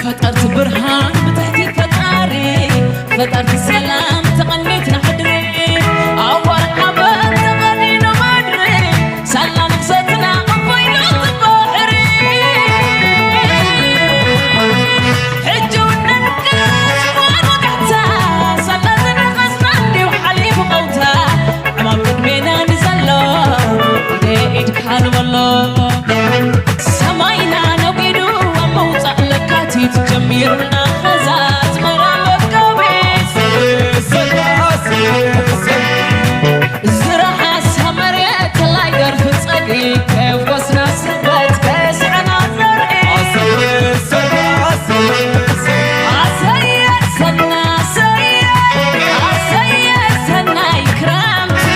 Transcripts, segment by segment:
ፈጠርቲ ብርሃን ብትሕቲ ፈጣሪ፣ ፈጠርቲ ሰላም ተቐኒትና ሕድሪ፣ ኣዋር ሓበን ተቐኒኑ ምድሪ፣ ሳላ ነፍሰትና ኣቦይና ባሕሪ። ሕጂ እውን ነንቅስ እዋን ወጋሕታ፣ ሳላ ዝነቐስና እንዲዩ ሓሊፉ ቀውታ፣ ዕማም ቅድሜና ንዘሎ ኢደ ኢድካ ንበሎ። ሰማይና ነጒዱ ኣብ ምውጻእ ለካቲት ጀሚርና ኸዛ ኣስመራ መጋቢት። ዝረሓሳ መሬት ተላይ ደርፊ ጸግዒ ከየፍኮስና ስበት ከየስዐና ዘርኢ። ኣሰየ ሰና ኣሰየ ኣሰየ ሰናይ ክረምቲ።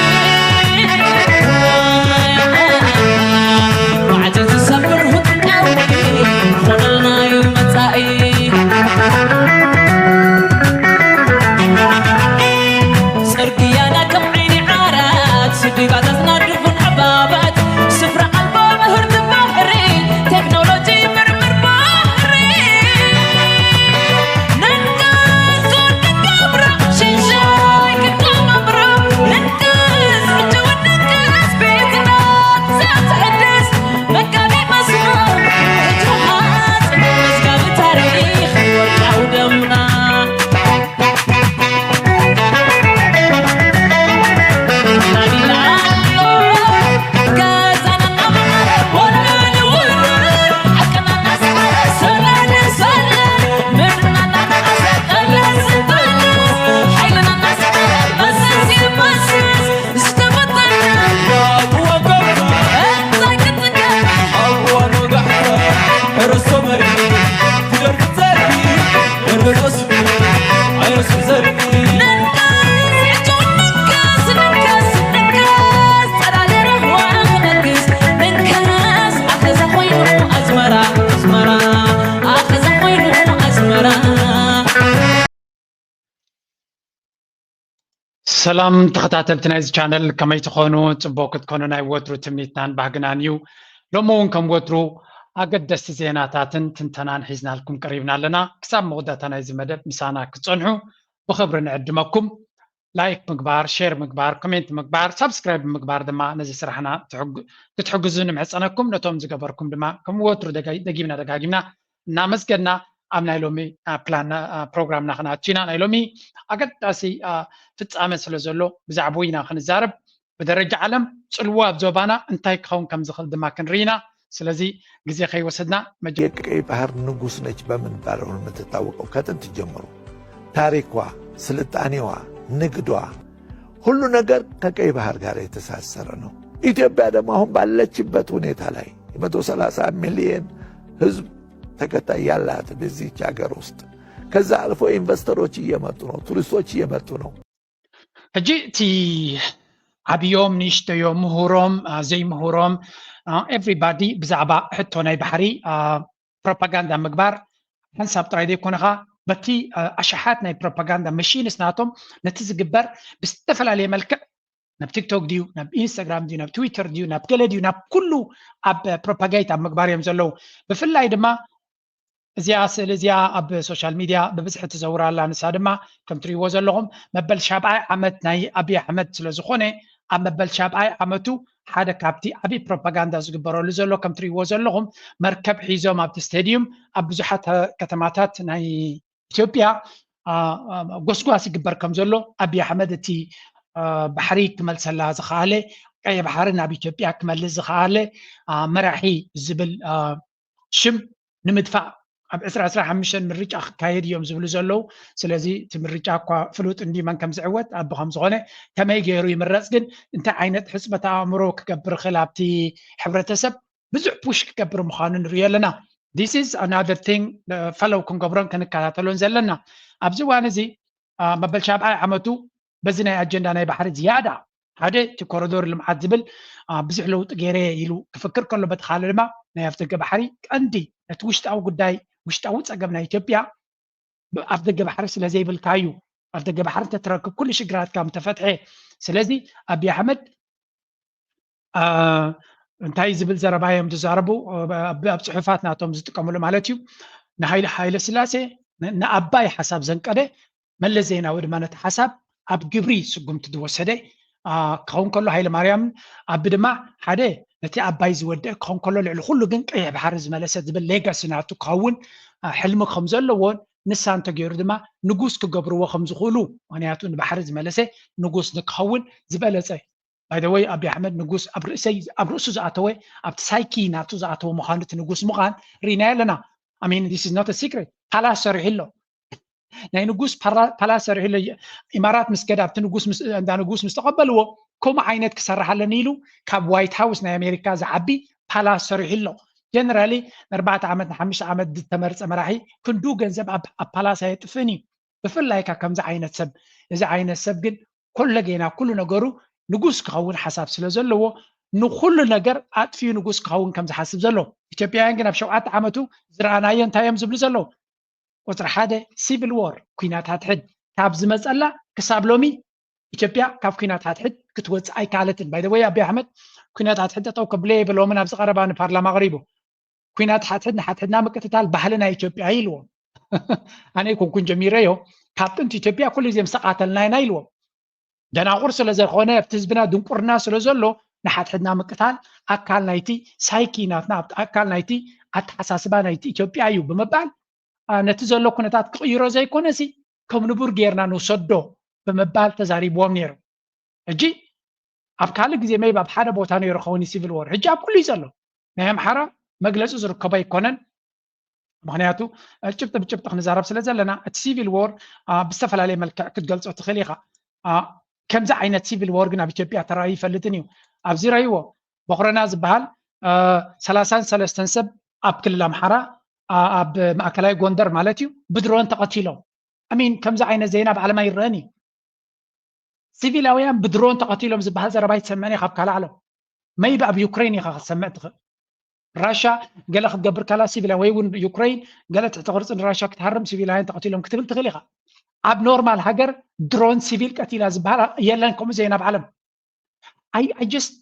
ማዕጾ ዝሰብር ህጥቃዊ ኾነልና እዩ መጻኢ። ጽርግያና ከም ዓይኒ ዓራት፣ ስዲባታትና ድፉን ዕባባት፣ ስፍራ ኣልቦ ምህርቲ ባሕሪ፣ ቴክኖሎጂ ምርምር ባሕሪ። ነንጋስ ክንገብሮ፣ ሽንሻይ ክንገብሮ፣ ነንጋስ ሕጂ እውን ነንጋስ ቤትና ዘትሕድስ መጋቢ መስመር ሕጂ ሃጽ መዝጋቢ ታሪኽ ወርቃዊ ደምና። ሰላም ተኸታተልቲ ናይዚ ቻነል፣ ከመይ ትኾኑ? ጽቡቕ ክትኮኑ ናይ ወትሩ ትምኒትናን ባህግናን እዩ። ሎሚ እውን ከም ወትሩ ኣገደስቲ ዜናታትን ትንተናን ሒዝናልኩም ቀሪብና ኣለና። ክሳብ መወዳእታ ናይዚ መደብ ምሳና ክትጸንሑ ብኽብሪ ንዕድመኩም። ላይክ ምግባር፣ ሼር ምግባር፣ ኮሜንት ምግባር፣ ሳብስክራይብ ምግባር ድማ ነዚ ስራሕና ትሕግ-፣ ክትሕግዙ ንምሕጸነኩም። ነቶም ዝገበርኩም ድማ ከም ወትሩ ደጋ-፣ ደጊምና ደጋጊምና እናመስገንና ኣብ ናይ ሎሚ፣ አ፣ ፕላን፣ አ፣ ፕሮግራምና ክነኣቱ ኢና። ናይ ሎሚ ኣገዳሲ፣ አ፣ ፍጻመ ስለ ዘሎ ብዛዕባኡ ኢና ክንዛረብ። ብደረጃ ዓለም ጽልዋ ኣብ ዞባና እንታይ ክኸውን ከም ዝኽእል ድማ ክንርኢ ኢና። ስለዚ ግዜ ከይወሰድና መጀ- የቀይ ባህር ንጉስ ነች በመባል ነው የምትታወቀው ከጥንት ጀምሮ። ታሪኳ፣ ስልጣኔዋ፣ ንግዷ፣ ሁሉ ነገር ከቀይ ባህር ጋር የተሳሰረ ነው። ኢትዮጵያ ደግሞ አሁን ባለችበት ሁኔታ ላይ የመቶ ሠላሳ ሚሊዮን ህዝብ ተከታይ ያላት በዚች ሀገር ውስጥ፣ ከዛ አልፎ ኢንቨስተሮች እየመጡ ነው፣ ቱሪስቶች እየመጡ ነው። ሕጂ እቲ ዓብዮም፣ ንእሽተዮም፣ ምሁሮም፣ አ፣ ዘይምሁሮም፣ አ፣ ኤቭሪባዲ ብዛዕባ ሕቶ ናይ ባሕሪ፣ አ፣ ፕሮፓጋንዳ ምግባር ሓንሳብ ጥራይ ዘይኮነ ኸኣ በቲ፣ አ፣ ኣሽሓት ናይ ፕሮፓጋንዳ መሺንስ ናቶም ነቲ ዝግበር ብዝተፈላለየ መልክዕ ናብ ቲክቶክ ድዩ፣ ናብ ኢንስታግራም ድዩ፣ ናብ ትዊተር ድዩ፣ ናብ ገለ ድዩ፣ ናብ ኩሉ ኣብ ፕሮፓጋይት ኣብ ምግባር እዮም ዘለዉ። ብፍላይ ድማ እዚኣ ስእሊ እዚኣ ኣብ ሶሻል ሚድያ ብብዝሒ ትዘውር ኣላ። ንሳ ድማ ከም ትርእይዎ ዘለኹም መበል ሻብዓይ ዓመት ናይ ኣብይ ኣሕመድ ስለ ዝኾነ ኣብ መበል ሻብዓይ ዓመቱ ሓደ ካብቲ ዓብዪ ፕሮፓጋንዳ ዝግበረሉ ዘሎ ከም ትርእይዎ ዘለኹም መርከብ ሒዞም ኣብቲ ስቴድዩም ኣብ ብዙሓት ከተማታት ናይ ኢትዮጵያ፣ አ፣ አ፣ ጎስጓስ ይግበር ከም ዘሎ ኣብይ ኣሕመድ እቲ፣ አ፣ ባሕሪ ክመልሰላ ዝኸኣለ፣ ቀይ ባሕሪ ናብ ኢትዮጵያ ክመልስ ዝኸኣለ፣ አ፣ መራሒ ዝብል፣ አ፣ ሽም ንምድፋእ ኣብ ዕስራ ዕስራ ሓሙሽተ ምርጫ ክካየድ እዮም ዝብሉ ዘለዉ። ስለዚ እቲ ምርጫ እኳ ፍሉጥ እንዲ መን ከም ዝዕወት ኣቢ ከም ዝኾነ ከመይ ገይሩ ይምረጽ ግን እንታይ ዓይነት ሕጽበት ኣእምሮ ክገብር ይኽእል ኣብቲ ሕብረተሰብ ብዙሕ ፑሽ ክገብር ምዃኑ ንርእዮ ኣለና። This is another thing፣ እ፣ ፈለው ክንገብሮን ክንከታተሎን ዘለና። ኣብዚ እዋን እዚ፣ አ፣ መበል ሻብዓይ ዓመቱ በዚ ናይ ኣጀንዳ ናይ ባሕሪ ዝያዳ ሓደ እቲ ኮሪዶር ልምዓት ዝብል፣ አ፣ ብዙሕ ለውጢ ገይረ ኢሉ ክፍክር ከሎ በቲ ካልእ ድማ ናይ ኣፍደገ ባሕሪ ቀንዲ ነቲ ውሽጣዊ ጉዳይ ውሽጣዊ ጸገም ናይ ኢትዮጵያ ብ-፣ ኣፍደገ ባሕሪ ስለ ዘይብልካ እዩ። ኣፍደገ ባሕሪ እንተትረክብ ኩሉ ሽግራትካ ምተፈትሐ። ስለዚ ኣብይ ኣሕመድ አ፣ እንታይ ዝብል ዘረባ እዮም ዝዛረቡ? ኣብ፣ ኣብ ጽሑፋት ናቶም ዝጥቀምሉ ማለት እዩ። ንሃይለ ሃይለ ስላሴ ንኣባይ ሓሳብ ዘንቀደ መለስ ዜናዊ ድማ ነቲ ሓሳብ ኣብ ግብሪ ስጉምቲ ዝወሰደ ክኸውን ከሎ ሃይለ ማርያም ኣቢ ድማ ሓደ ነቲ ኣባይ ዝወደአ ክኸውን ከሎ ልዕሊ ኩሉ ግን ቀይሕ ባሕሪ ዝመለሰ ዝብል ሌጋሲ ናቱ ክኸውን ሕልሚ ከም ዘለዎን ንሳ እንተገይሩ ድማ ንጉስ ክገብርዎ ከም ዝኽእሉ ምክንያቱ ንባሕሪ ዝመለሰ ንጉስ ንክኸውን ዝበለፀ ባይደወይ ኣቢ ኣሕመድ ንጉስ ኣብ ርእሰይ ኣብ ርእሱ ዝኣተወ ኣብቲ ሳይኪ ናቱ ዝኣተወ ምዃኑ እቲ ንጉስ ምዃን ርኢናዮ ኣለና። I mean this is not a secret. ፓላስ ሰሪሑ ኣሎ። ናይ ንጉስ ፓላስ ሰሪሑ ኣሎ። ኢማራት ምስ ከደ ኣብቲ ንጉስ እንዳ ንጉስ ምስ ተቐበልዎ ከምኡ ዓይነት ክሰርሕ ኣለኒ ኢሉ ካብ ዋይት ሃውስ ናይ ኣሜሪካ ዝዓቢ ፓላስ ሰሪሑ ኣሎ። ጀነራሊ ንኣርባዕተ ዓመት ንሓሙሽተ ዓመት ዝተመርፀ መራሒ ክንዱ ገንዘብ ኣብ ፓላስ ኣየጥፍእን እዩ። ብፍላይ ካብ ከምዚ ዓይነት ሰብ እዚ ዓይነት ሰብ ግን ኮለጌና ኩሉ ነገሩ ንጉስ ክኸውን ሓሳብ ስለ ዘለዎ ንኩሉ ነገር ኣጥፊኡ ንጉስ ክኸውን ከም ዝሓስብ ዘሎ ኢትዮጵያውያን ግን ኣብ ሸውዓተ ዓመቱ ዝረኣናዮ እንታይ እዮም ዝብሉ ዘለዉ? ቁፅሪ ሓደ ሲቪል ዎር ኩናት ሓድሕድ ካብ ዝመፀላ ክሳብ ሎሚ ኢትዮጵያ ካብ ኩናት ሓድሕድ ክትወፅእ ኣይከኣለትን። ባይደወይ ኣቢ ኣሕመድ ኩናት ሓድሕድ ጠጠው ከብሎ የብሎምን ኣብዚ ቀረባ ንፓርላማ ኣቕሪቡ ኩናት ሓድሕድ ንሓድሕድና ምቅትታል ባህልና ኢትዮጵያ ኢልዎ። ኣነ ይኮንኩን ጀሚረዮ ካብ ጥንቲ ኢትዮጵያ ኩሉ ግዜ ምስ ተቃተልና ኢና ኢልዎም። ደናቁር ስለ ዝኾነ ኣብቲ ህዝብና ድንቁርና ስለ ዘሎ ንሓድሕድና ምቅታል ኣካል ናይቲ ሳይኪ ናትና ኣካል ናይቲ ኣተሓሳስባ ናይቲ ኢትዮጵያ እዩ ብምባል ነቲ ዘሎ ኩነታት ክቕይሮ ዘይኮነሲ ከም ንቡር ጌርና ንውሰዶ ብምባል ተዛሪብዎም ነይሩ። ሕጂ ኣብ ካልእ ግዜ maybe ኣብ ሓደ ቦታ ነይሩ ክኸውን ሲቪል ዎር ሕጂ ኣብ ኩሉ እዩ ዘሎ። ናይ ኣምሓራ መግለፂ ዝርከቦ ኣይኮነን። ምክንያቱ ጭብጢ ብጭብጢ ክንዛረብ ስለ ዘለና እቲ ሲቪል ዎር ብዝተፈላለየ መልክዕ ክትገልፆ ትኽእል ኢኻ። ከምዚ ዓይነት ሲቪል ዎር ግን ኣብ ኢትዮጵያ ተራእዩ ይፈልጥን እዩ። ኣብዚ ረእይዎ ቦኽረና ዝበሃል ሰላሳን ሰለስተን ሰብ ኣብ ክልል ኣምሓራ ኣብ ማእከላይ ጎንደር ማለት እዩ ብድሮን ተቐቲሎም። I mean ከምዚ ዓይነት ዜና ኣብ ዓለም ኣይረአን እዩ። ሲቪላውያን ብድሮን ተቐቲሎም ዝበሃል ዘረባ ኣይትሰምዕን ኢኻ ኣብ ካልእ ዓለም። Maybe ኣብ ዩክሬን ኢኻ ክትሰምዕ ትኽእል። ራሻ ገለ ክትገብር ከላ ሲቪላውያን ወይ እውን ዩክሬን ገለ ትሕቲ ቅርፂ ንራሻ ክትሃርም ሲቪላውያን ተቐቲሎም ክትብል ትኽእል ኢኻ። ኣብ ኖርማል ሃገር ድሮን ሲቪል ቀቲላ ዝበሃል የለን ከምኡ ዜና ኣብ ዓለም። I just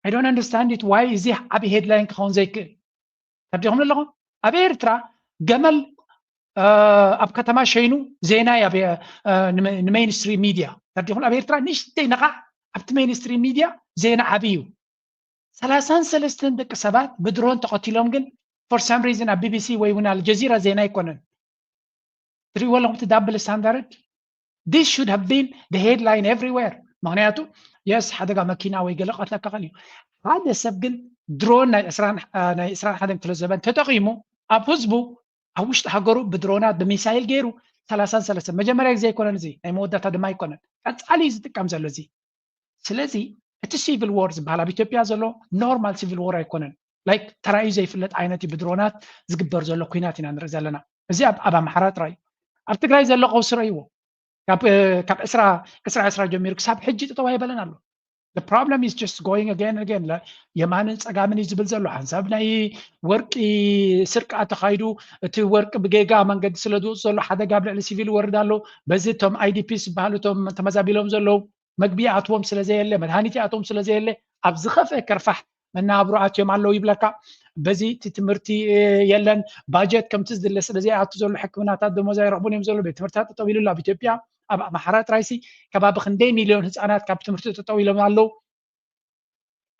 I don't understand it why እዚ ዓብዪ ሄድላይን ክኸውን ዘይክእል ተርዲኹም ኣለኹም ኣብ ኤርትራ ገመል ኣብ ከተማ ሸይኑ ዜና ንሜይንስትሪም ሚድያ ተርዲኹም ኣብ ኤርትራ ንእሽተይ ነቓዕ ኣብቲ ሜይንስትሪም ሚድያ ዜና ዓብዪ እዩ። ሰላሳን ሰለስተን ደቂ ሰባት ብድሮን ተቐቲሎም ግን for some reason ኣብ ቢቢሲ ወይ እውን ኣልጀዚራ ዜና ኣይኮነን። ትሪእዎ ኣለኹም እቲ double standard? This should have been the headline everywhere. ምክንያቱ የስ ሓደጋ መኪና ወይ ገለ ቀትለካ ኸል እዩ ሓደ ሰብ ግን ድሮን ናይ ዕስራን ሓደን ክፍለ ዘበን ተጠቂሙ ኣብ ህዝቡ ኣብ ውሽጢ ሃገሩ ብድሮናት ብሚሳይል ገይሩ ሰላሳን ሰለስተን መጀመርያ ግዜ ኣይኮነን እዚ ናይ መወዳእታ ድማ ኣይኮነን ቀፃሊ እዩ ዝጥቀም ዘሎ እዚ ስለዚ እቲ ሲቪል ዎር ዝበሃል ኣብ ኢትዮጵያ ዘሎ ኖርማል ሲቪል ዎር ኣይኮነን ላይክ ተራእዩ ዘይፍለጥ ዓይነት እዩ ብድሮናት ዝግበር ዘሎ ኩናት ኢና ንርኢ ዘለና እዚ ኣብ ኣምሓራ ጥራይ ኣብ ትግራይ ዘሎ ቀውሲ ረእይዎ ካብ ዕስራ ዕስራ ጀሚሩ ክሳብ ሕጂ ጠጠው ኣይበለን ኣሎ problem is just going again again የማንን ፀጋምን እዩ ዝብል ዘሎ ሓንሳብ ናይ ወርቂ ስርቃ ተኻይዱ እቲ ወርቂ ብጌጋ መንገዲ ስለ ዝወፁ ዘሎ ሓደጋ ኣብ ልዕሊ ሲቪል ወርድ ኣሎ በዚ እቶም IDPs ዝበሃሉ እቶም ተመዛቢሎም ዘለዉ መግቢ ይኣትዎም ስለ ዘየለ መድሃኒት ይኣትዎም ስለ ዘየለ ኣብ ዝኸፍአ ከርፋሕ መናብሮ ኣትዮም ኣለዉ ይብለካ በዚ እቲ ትምህርቲ የለን ባጀት ከምቲ ዝድለ ስለ ዘይኣቱ ዘሎ ሕክምናታት ደሞዝ ኣይረኽቡን እዮም ዘሎ ቤት ትምህርትታት ጠጠው ኢሉ ኣሎ ኣብ ኢትዮጵያ ኣብ ኣምሓራ ጥራይሲ ከባቢ ክንደይ ሚልዮን ህፃናት ካብ ትምህርቲ ጠጠው ኢሎም ኣለዉ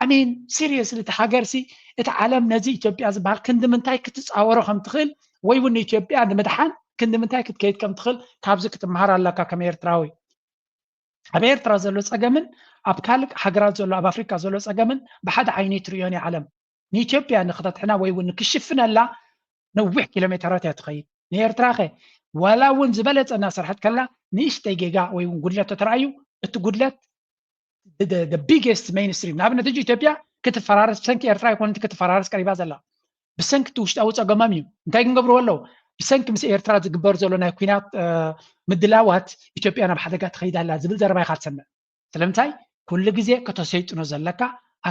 ኣሚን ሲሪየስሊ እቲ ሃገርሲ እቲ ዓለም ነዚ ኢትዮጵያ ዝበሃል ክንዲ ምንታይ ክትፃወሮ ከም ትኽእል ወይ እውን ንኢትዮጵያ ንምድሓን ክንዲ ምንታይ ክትከይድ ከም ትኽእል ካብዚ ክትመሃር ኣለካ ከም ኤርትራዊ ኣብ ኤርትራ ዘሎ ፀገምን ኣብ ካልእ ሃገራት ዘሎ ኣብ ኣፍሪካ ዘሎ ፀገምን ብሓደ ዓይኒ ትሪኦን እዩ ዓለም ንኢትዮጵያ ንክተድሕና ወይ እውን ንክሽፍነላ ነዊሕ ኪሎ ሜተራት እያ ትኸይድ ንኤርትራ ከ ዋላ እውን ዝበለፀ እናሰርሐት ከላ ንእሽተይ ጌጋ ወይ እውን ጉድለት ተተረኣዩ እቲ ጉድለት biggest mainstream ንኣብነት ሕጂ ኢትዮጵያ ክትፈራረስ ብሰንኪ ኤርትራ ኣይኮነት ክትፈራረስ ቀሪባ ዘላ ብሰንኪ እቲ ውሽጣዊ ፀገሞም እዩ እንታይ ክንገብርዎ ኣለዉ ብሰንኪ ምስ ኤርትራ ዝግበር ዘሎ ናይ ኩናት ምድላዋት ኢትዮጵያ ናብ ሓደጋ ትኸይድ ኣላ ዝብል ዘረባ ኢኻ ትሰምዕ ስለምንታይ ኩሉ ግዜ ከተሰይጥኖ ዘለካ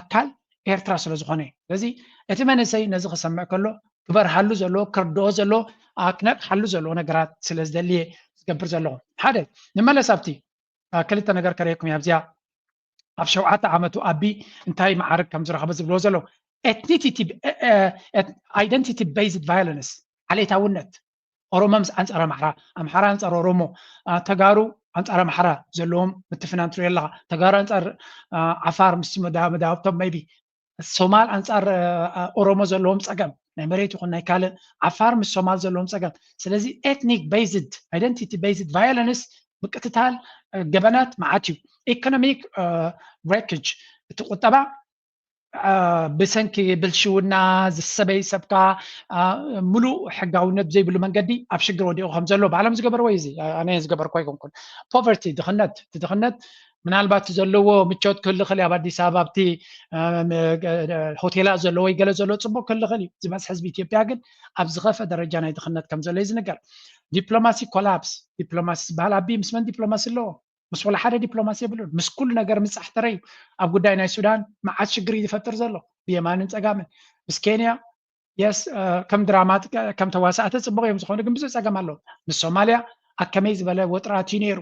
ኣካል ኤርትራ ስለ ዝኾነ እዩ ስለዚ እቲ መንእሰይ ነዚ ክሰምዕ ከሎ ክበርሃሉ ዘለዎ ክርድኦ ዘለዎ ክነቅሓሉ ዘለዎ ነገራት ስለ ዝደልየ ዝገብር ዘለኹ ሓደ ንመለስ ኣብቲ ክልተ ነገር ከርእየኩም እያ ኣብዚኣ ኣብ ሸውዓተ ዓመቱ ኣቢ እንታይ መዓርግ ከም ዝረኸበ ዝብልዎ ዘለዉ identity based violence ዓሌታውነት። ኦሮሞ ምስ ኣንጻር ኣምሓራ፣ ኣምሓራ ኣንጻር ኦሮሞ፣ ተጋሩ ኣንጻር ኣምሓራ ዘለዎም ምትፍናን ትሪኦ ኣለኻ። ተጋሩ ኣንጻር ዓፋር ምስ መዳውብቶም maybe፣ ሶማል ኣንጻር ኦሮሞ ዘለዎም ጸገም ናይ መሬት ይኹን ናይ ካልእ፣ ዓፋር ምስ ሶማል ዘለዎም ጸገም። ስለዚ ethnic based identity based violence፣ ምቅትታል፣ ገበናት መዓት እዩ። ኢኮኖሚክ wreckage፣ እቲ ቁጠባ ብሰንኪ ብልሽውና ዝሰበይ ሰብካ ምሉእ ሕጋውነት ዘይብሉ መንገዲ ኣብ ሽግር ወዲቑ ከም ዘሎ ባዕሎም ዝገበርዎ እዩ። እዚ ኣነ ዝገበርኩ ኣይኮንኩን። ፖቨርቲ፣ ድኽነት፣ እቲ ድኽነት ምናልባት ዘለዎ ምቾት ክህሉ ክእል ኣብ ኣዲስ ኣበባ ኣብቲ ሆቴላት ዘሎ ወይ ገለ ዘሎ ፅቡቅ ክእል ክእል እዩ። ዝበዝሕ ህዝቢ ኢትዮጵያ ግን ኣብ ዝኸፈ ደረጃ ናይ ድኽነት ከም ዘሎ እዩ ዝንገር። ዲፕሎማሲ ኮላፕስ፣ ዲፕሎማሲ ዝበሃል ኣቢ ምስ መን ዲፕሎማሲ ኣለዎ? ምስ ወላ ሓደ ዲፕሎማሲ የብሉን። ምስ ኩሉ ነገር ምጻሕ ተረዩ። ኣብ ጉዳይ ናይ ሱዳን መዓት ሽግር እዩ ዝፈጥር ዘሎ ብየማንን ጸጋምን። ምስ ኬንያ የስ ከም ድራማ ከም ተዋሳእቲ ጽቡቕ እዮም ዝኾኑ ግን ብዙሕ ጸገም ኣለዎ። ምስ ሶማልያ ኣከመይ ዝበለ ወጥራት እዩ ነይሩ።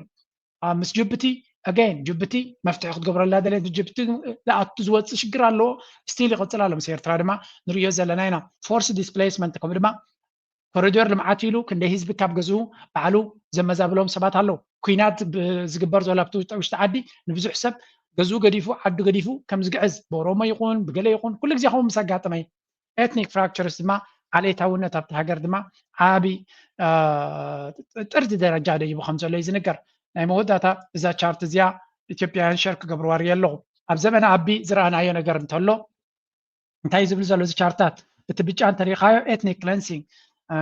ምስ ጅቡቲ ኣገይን ጅቡቲ መፍትሒ ክትገብረላ ደለ ጅቡቲ ዝኣቱ ዝወፅእ ሽግር ኣለዎ። ስቲል ይቕፅል ኣሎ። ምስ ኤርትራ ድማ ንሪዮ ዘለና ኢና። ፎርስ ዲስፕሌስመንት ከምኡ ድማ ኮሪዶር ልምዓት ኢሉ ክንደይ ህዝቢ ካብ ገዝኡ ባዕሉ ዘመዛብሎም ሰባት ኣለዉ። ኩናት ዝግበር ዘሎ ኣብቲ ውሽጢ ዓዲ ንብዙሕ ሰብ ገዝኡ ገዲፉ ዓዱ ገዲፉ ከም ዝግዕዝ ብኦሮሞ ይኹን ብገለ ይኹን ኩሉ ግዜ ከምኡ ምስ ኣጋጠመ ኤትኒክ ፍራክቸርስ ድማ ዓሌታውነት ኣብቲ ሃገር ድማ ዓቢ ጥርዚ ደረጃ ደይቡ ከም ዘሎ እዩ ዝንገር። ናይ መወዳእታ እዛ ቻርት እዚኣ ኢትዮጵያውያን ሸር ክገብርዋ ርኢ ኣለኹ። ኣብ ዘመነ ኣቢ ዝረኣናዮ ነገር እንተሎ እንታይ ዝብል ዘሎ እዚ ቻርታት እቲ ብጫ እንተሪኻዮ ኤትኒክ ክለንሲንግ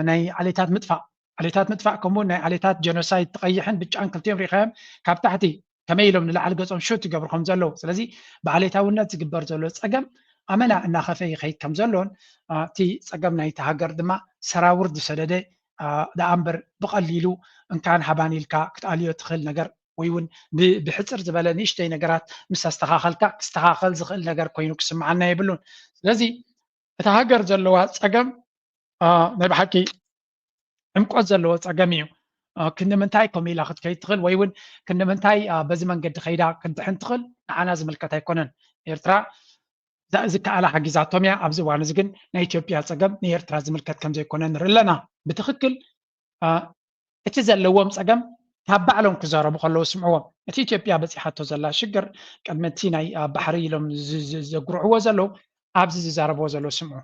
ናይ ዓሌታት ምጥፋእ ዓሌታት ምጥፋእ ከምኡ ናይ ዓሌታት ጀኖሳይድ ትቐይሕን ብጫን ክልቲኦም ሪኻዮም ካብ ታሕቲ ከመይ ኢሎም ንላዕሊ ገጾም ሹት ይገብሩ ከም ዘለዉ ስለዚ ብዓሌታውነት ዝግበር ዘሎ ጸገም ኣመና እናኸፈ ይኸይድ ከም ዘሎን እቲ ጸገም ናይቲ ሃገር ድማ ሰራውር ዝሰደደ ደኣ እምበር ብቐሊሉ እንካን ሃባን ኢልካ ክትኣልዮ ትኽእል ነገር ወይ እውን ብሕፅር ዝበለ ንእሽተይ ነገራት ምስ ኣስተኻኸልካ ክስተኻኸል ዝኽእል ነገር ኮይኑ ክስምዓና የብሉን። ስለዚ እታ ሃገር ዘለዋ ፀገም ናይ ብሓቂ ዕምቆት ዘለዎ ፀገም እዩ። ክንዲ ምንታይ ከምኡ ኢላ ክትከይድ ትኽእል ወይ እውን ክንዲ ምንታይ በዚ መንገዲ ከይዳ ክትድሕን ትኽእል ንዓና ዝምልከት ኣይኮነን። ኤርትራ ዝከኣላ ሓጊዛቶም እያ። ኣብዚ እዋን እዚ ግን ናይ ኢትዮጵያ ፀገም ንኤርትራ ዝምልከት ከም ዘይኮነ ንርኢ ኣለና። ብትኽክል እቲ ዘለዎም ፀገም ካብ ባዕሎም ክዛረቡ ከለዉ ስምዕዎም። እቲ ኢትዮጵያ በፂሓቶ ዘላ ሽግር ቅድሚ እቲ ናይ ባሕሪ ኢሎም ዘጉርዕዎ ዘለዉ ኣብዚ ዝዛረብዎ ዘለዉ ስምዑ።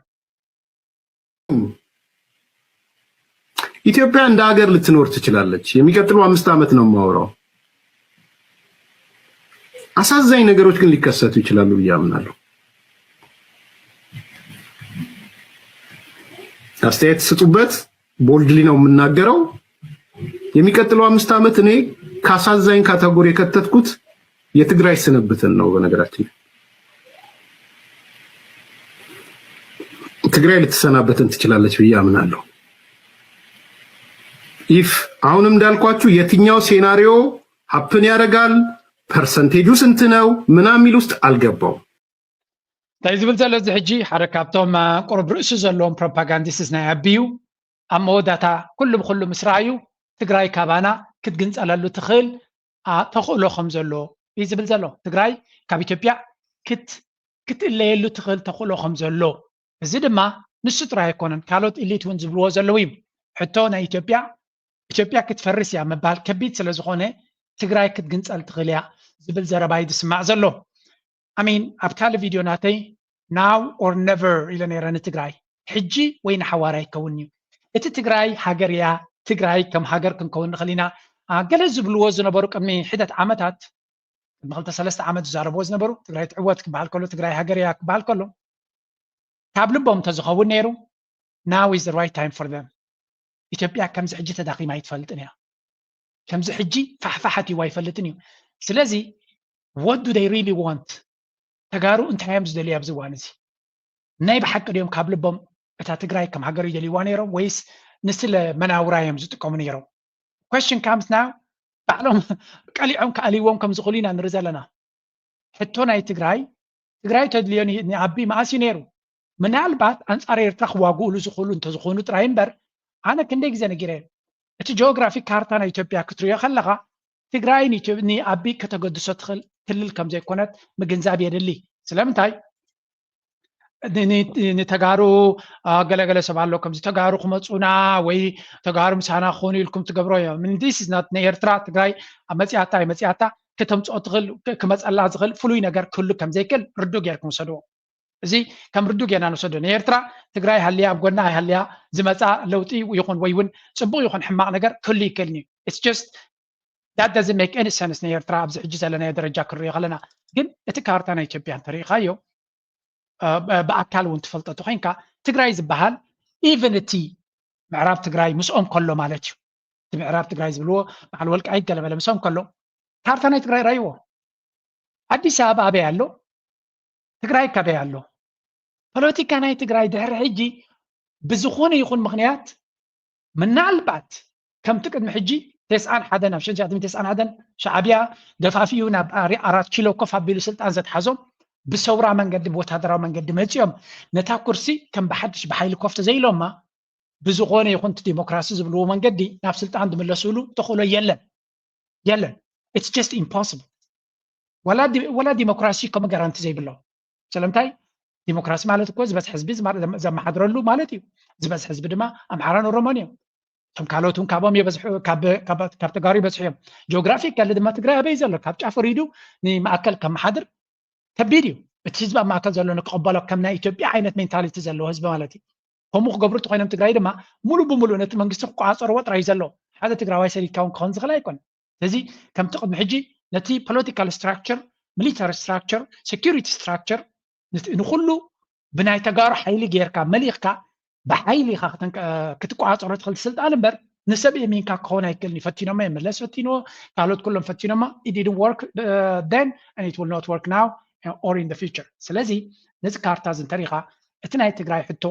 ኢትዮጵያ እንደ ሀገር ልትኖር ትችላለች። የሚቀጥለው አምስት ዓመት ነው የማወራው። አሳዛኝ ነገሮች ግን ሊከሰቱ ይችላሉ ብዬ አምናለሁ። አስተያየት ስጡበት። ቦልድሊ ነው የምናገረው። የሚቀጥለው አምስት ዓመት እኔ ከአሳዛኝ ካታጎሪ የከተትኩት የትግራይ ስንብትን ነው። በነገራችን ትግራይ ልትሰናበትን ትችላለች ብዬ አምናለሁ። ኢፍ አሁንም እንዳልኳችሁ የትኛው ሴናሪዮ ሀፕን ያደርጋል፣ ፐርሰንቴጁ ስንት ነው ምናምን የሚል ውስጥ አልገባውም። እንታይ ዝብል ዘሎ እዚ ሕጂ ሓደ ካብቶም ቁሩብ ርእሲ ዘለዎም ፕሮፓጋንዲስትስ ናይ ኣቢ እዩ። ኣብ መወዳእታ ኩሉ ብኩሉ ምስ ረኣዩ ትግራይ ካባና ክትግንፀለሉ ትኽእል ተኽእሎ ከም ዘሎ እዩ ዝብል ዘሎ። ትግራይ ካብ ኢትዮጵያ ክትእለየሉ ትኽእል ተኽእሎ ከም ዘሎ፣ እዚ ድማ ንሱ ጥራይ ኣይኮነን፣ ካልኦት ኢሊት እውን ዝብልዎ ዘለዉ እዩ። ሕቶ ናይ ኢትዮጵያ ኢትዮጵያ ክትፈርስ እያ ምባል ከቢድ ስለ ዝኾነ ትግራይ ክትግንፀል ትኽእል እያ ዝብል ዘረባ እዩ ዝስማዕ ዘሎ። ኣሚን ኣብ ካልእ ቪድዮ ናተይ now or never ኢለ ነይረ ንትግራይ ሕጂ ወይ ንሓዋርያ ይከውን እዩ። እቲ ትግራይ ሃገር እያ። ትግራይ ከም ሃገር ክንከውን ንኽእል ኢና። ገለ ዝብልዎ ዝነበሩ ቅድሚ ሒደት ዓመታት ቅድሚ ክልተ ሰለስተ ዓመት ዝዛረብዎ ዝነበሩ ትግራይ ትዕወት ክበሃል ከሎ ትግራይ ሃገር እያ ክበሃል ከሎ ካብ ልቦም እንተዝኸውን ነይሩ now is the right time for them። ኢትዮጵያ ከምዚ ሕጂ ተዳኺማ ኣይትፈልጥን እያ። ከምዚ ሕጂ ፋሕፋሕ ኣትይዋ ኣይፈልጥን እዩ። ስለዚ what do they really want? ተጋሩ እንታይ እዮም ዝደልዩ ኣብዚ እዋን እዚ? ናይ ብሓቂ ድዮም ካብ ልቦም እታ ትግራይ ከም ሃገር ይደልይዋ ነይሮም ወይስ ንስለ መናውራ እዮም ዝጥቀሙ ነይሮም? Question comes now፣ ባዕሎም ቀሊዖም ክኣልይዎም ከም ዝኽእሉ ኢና ንርኢ ዘለና። ሕቶ ናይ ትግራይ ትግራይ ተድልዮ ንኣቢ መኣስ እዩ ነይሩ? ምናልባት ኣንፃር ኤርትራ ክዋግኡሉ ዝኽእሉ እንተዝኾኑ ጥራይ እምበር ኣነ ክንደይ ግዜ ነጊረ እቲ ጂኦግራፊክ ካርታ ናይ ኢትዮጵያ ክትሪኦ ከለኻ ትግራይ ንኣቢ ከተገድሶ ትኽእል ክልል ከም ዘይኮነት ምግንዛብ የድሊ። ስለምንታይ ንተጋሩ ገለገለ ሰብ ኣሎ ከምዚ ተጋሩ ክመፁና ወይ ተጋሩ ምሳና ክኾኑ ኢልኩም ትገብሮ እዮም። ንኤርትራ ትግራይ ኣብ መፅያታ ኣይመፅያታ ክተምፅኦ ትኽእል ክመፀላ ዝኽእል ፍሉይ ነገር ክህሉ ከምዘይክእል ርዱ ጌርኩም ውሰድዎ። እዚ ከም ርዱ ጌርና ንወሰዶ። ንኤርትራ ትግራይ ሃልያ ኣብ ጎና ኣይሃልያ ዝመፃ ለውጢ ይኹን ወይ እውን ፅቡቕ ይኹን ሕማቕ ነገር ክህሉ ይክእል እዩ። It's just that doesn't make any sense ንኤርትራ ኣብዚ ሕጂ ዘለናዮ ደረጃ ክንሪኦ ከለና። ግን እቲ ካርታ ናይ ኢትዮጵያ እንተሪኢኻዮ ብኣካል እውን ትፈልጦ ተኮይንካ ትግራይ ዝበሃል even እቲ ምዕራብ ትግራይ ምስኦም ከሎ ማለት እዩ። እቲ ምዕራብ ትግራይ ዝብልዎ በዓል ወልቃይት ገለመለ ምስኦም ከሎ ካርታ ናይ ትግራይ ራይዎ። ኣዲስ ኣበባ ኣበይ ኣሎ? ትግራይ ካበይ ኣሎ? ፖለቲካ ናይ ትግራይ ድሕሪ ሕጂ ብዝኾነ ይኹን ምኽንያት ምናልባት ከምቲ ቅድሚ ሕጂ ተስዓን ሓደን ኣብ ሽሕን ትሽዓተ ሚእትን ተስዓን ሓደን ሻዕብያ ገፋፊኡ ናብ ኣራት ኪሎ ኮፍ ኣቢሉ ስልጣን ዘትሓዞም ብሰውራ መንገዲ ብወታደራዊ መንገዲ መፂኦም ነታ ኩርሲ ከም ብሓድሽ ብሓይሊ ኮፍ ተዘይሎማ ብዝኾነ ይኹን እቲ ዲሞክራሲ ዝብልዎ መንገዲ ናብ ስልጣን ዝምለስሉ ተኽእሎ የለን የለን። It's just impossible። ወላ ዲሞክራሲ ከም ጋራንቲ ዘይብሎ ስለምንታይ ዲሞክራሲ ማለት እኮ ዝበዝሕ ህዝቢ ዘመሓድረሉ ማለት እዩ። ዝበዝሕ ህዝቢ ድማ ኣምሓራን ኦሮሞን እዮም። እቶም ካልኦት እውን ካብኦም የበዝሑ ካብ ተጋሩ ይበዝሑ እዮም። ጂኦግራፊካሊ ድማ ትግራይ ኣበይ ዘሎ ካብ ጫፍ ወሪዱ ንማእከል ከመሓድር ከቢድ እዩ። እቲ ህዝቢ ኣብ ማእከል ዘሎ ንክቕበሎ ከም ናይ ኢትዮጵያ ዓይነት ሜንታሊቲ ዘለዎ ህዝቢ ማለት እዩ። ከምኡ ክገብሩ እንተኮይኖም ትግራይ ድማ ሙሉ ብሙሉ ነቲ መንግስቲ ክቆፃፀርዎ ጥራይ ዘሎ ሓደ ትግራዋይ ሰዲድካ እውን ክኸውን ዝኽእል ኣይኮነ። ስለዚ ከምቲ ቅድሚ ሕጂ ነቲ ፖለቲካል ስትራክቸር፣ ሚሊታሪ ስትራክቸር፣ ሴኩሪቲ ስትራክቸር ንኩሉ ብናይ ተጋሩ ሓይሊ ጌርካ መሊኽካ ብሓይሊ ኢኻ ክትቆፃፀሮ ትኽእል ስልጣን እምበር ንሰብ የሚንካ ክኸውን ኣይክእልን እዩ። ፈቲኖሞ እዮም፣ መለስ ፈቲንዎ፣ ካልኦት ኩሎም ፈቲኖሞ። It didn't work then and it will not work now or in the future። ስለዚ ነዚ ካርታ እዚ እንተሪኻ እቲ ናይ ትግራይ ሕቶ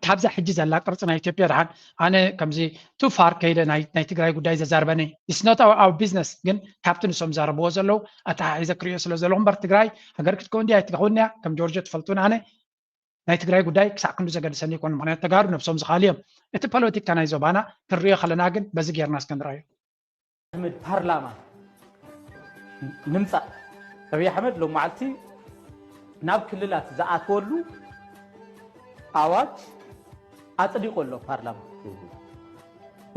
ካብዛ ሕጂ ዘላ ቅርፂ ናይ ኢትዮጵያ ድሓን ኣነ ከምዚ ቱ ፋር ከይደ ናይ ትግራይ ጉዳይ ዘዛርበኒ it's not our business። ግን ካብቲ ንሶም ዛረብዎ ዘለዉ ኣተሓሒዘ ክሪኦ ስለ ዘለኹ እምበር ትግራይ ሃገር ክትከውን ድያ ኣይትከውን እያ ከም ጆርጆ ትፈልጡን ኣነ ናይ ትግራይ ጉዳይ ክሳዕ ክንዱ ዘገድሰኒ ይኮን። ምክንያቱ ተጋሩ ነብሶም ዝኻሉ እዮም። እቲ ፖለቲካ ናይ ዞባና ክንሪኦ ከለና ግን በዚ ጌርና እስከ ንርኣዮ። ኣሕመድ ፓርላማ ንምፃእ ኣብይ ኣሕመድ ሎም መዓልቲ ናብ ክልላት ዝኣትወሉ ኣዋጅ ኣፅዲቑ ኣሎ ፓርላማ።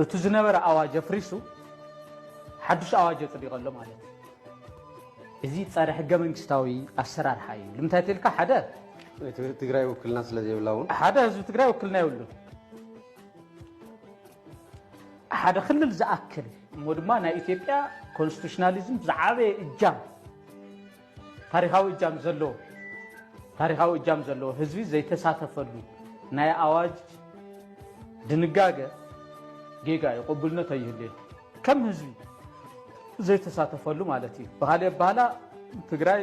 እቲ ዝነበረ ኣዋጅ ኣፍሪሱ ሓዱሽ ኣዋጅ ኣፅዲቑ ኣሎ ማለት እዩ። እዚ ፀረ ሕገ መንግስታዊ ኣሰራርሓ እዩ። ንምንታይ ተልካ ሓደ ትግራይ ውክልና ስለ ዘይብላ እውን ሓደ ህዝቢ ትግራይ ውክልና የብሉን። ሓደ ክልል ዝኣክል እሞ ድማ ናይ ኢትዮጵያ ኮንስቲቱሽናሊዝም ዝዓበየ እጃም ታሪካዊ እጃም ዘለዎ ታሪካዊ እጃም ዘለዎ ህዝቢ ዘይተሳተፈሉ ናይ ኣዋጅ ድንጋገ ጌጋ እዩ፣ ቅቡልነት ኣይህልዮ። ከም ህዝቢ ዘይተሳተፈሉ ማለት እዩ። ብካሊእ ኣባህላ ትግራይ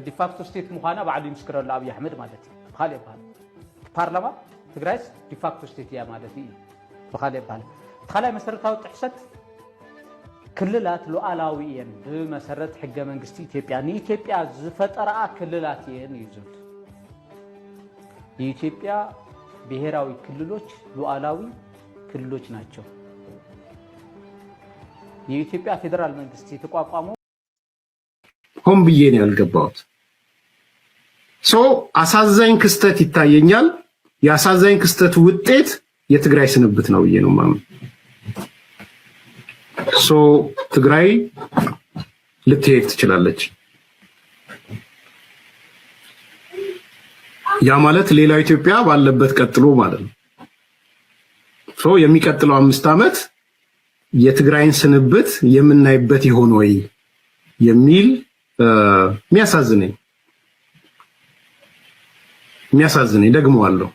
ዲፋክቶ ስቴት ምዃና ባዕሉ ይምስክረሉ ኣብይ ኣሕመድ ማለት እዩ። ብካሊእ ኣባህላ ፓርላማ ትግራይስ ዲፋክቶ ስቴት እያ ማለት እዩ። ብካሊእ ኣባህላ እቲ ካልኣይ መሰረታዊ ጥሕሰት ክልላት ሉዓላዊ እየን ብመሰረት ሕገ መንግስቲ ኢትዮጵያ ንኢትዮጵያ ዝፈጠረኣ ክልላት እየን እዩ ዝብል። የኢትዮጵያ ብሄራዊ ክልሎች ሉዓላዊ ክልሎች ናቸው። የኢትዮጵያ ፌዴራል መንግስት የተቋቋመው ሆን ብዬ ነው ያልገባሁት። ሶ አሳዛኝ ክስተት ይታየኛል። የአሳዛኝ ክስተት ውጤት የትግራይ ስንብት ነው ብዬ ነው የማምነው። ሶ ትግራይ ልትሄድ ትችላለች። ያ ማለት ሌላው ኢትዮጵያ ባለበት ቀጥሎ ማለት ነው። ሶ የሚቀጥለው አምስት ዓመት የትግራይን ስንብት የምናይበት ይሆን ወይ የሚል የሚያሳዝነኝ የሚያሳዝነኝ ደግመዋለሁ።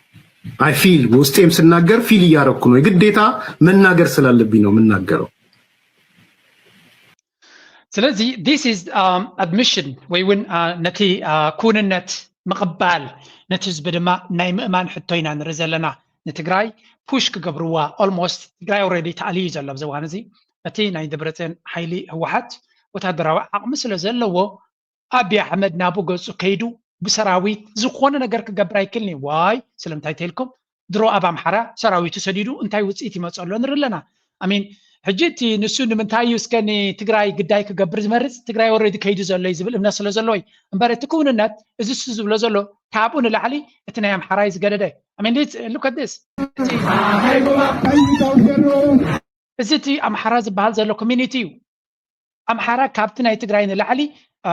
I feel ውስጤም ስናገር ፊል እያረኩ ነው። የግዴታ መናገር ስላለብኝ ነው የምናገረው። ስለዚ this is admission ወይ እውን ነቲ ክውንነት ምቕባል ነቲ ህዝቢ ድማ ናይ ምእማን ሕቶ ኢና ንርኢ ዘለና። ንትግራይ ፑሽ ክገብርዋ almost ትግራይ already ተኣልዩ እዩ ዘሎ ኣብዚ እዋን እዚ እቲ ናይ ደብረፅዮን ሓይሊ ህወሓት ወታደራዊ ዓቕሚ ስለ ዘለዎ ኣብይ ኣሕመድ ናብኡ ገፁ ከይዱ ብሰራዊት ዝኾነ ነገር ክገብር ኣይክእልን እዩ። ዋይ ስለምንታይ ተልኩም ድሮ ኣብ ኣምሓራ ሰራዊቱ ሰዲዱ እንታይ ውፅኢት ይመፀ ኣሎ ንርኢ ኣለና። ኣሚን ሕጂ እቲ ንሱ ንምንታይ እዩ እስከ ንትግራይ ግዳይ ክገብር ዝመርፅ? ትግራይ already ከይዱ ዘሎ እዩ ዝብል እምነት ስለ ዘለዎ እዩ። እምበር እቲ ክውንነት እዚ እሱ ዝብሎ ዘሎ ካብኡ ንላዕሊ እቲ ናይ ኣምሓራ እዩ ዝገደደ። I mean, it's- look at this። እዚ እቲ ኣምሓራ ዝበሃል ዘሎ community እዩ። ኣምሓራ ካብቲ ናይ ትግራይ ንላዕሊ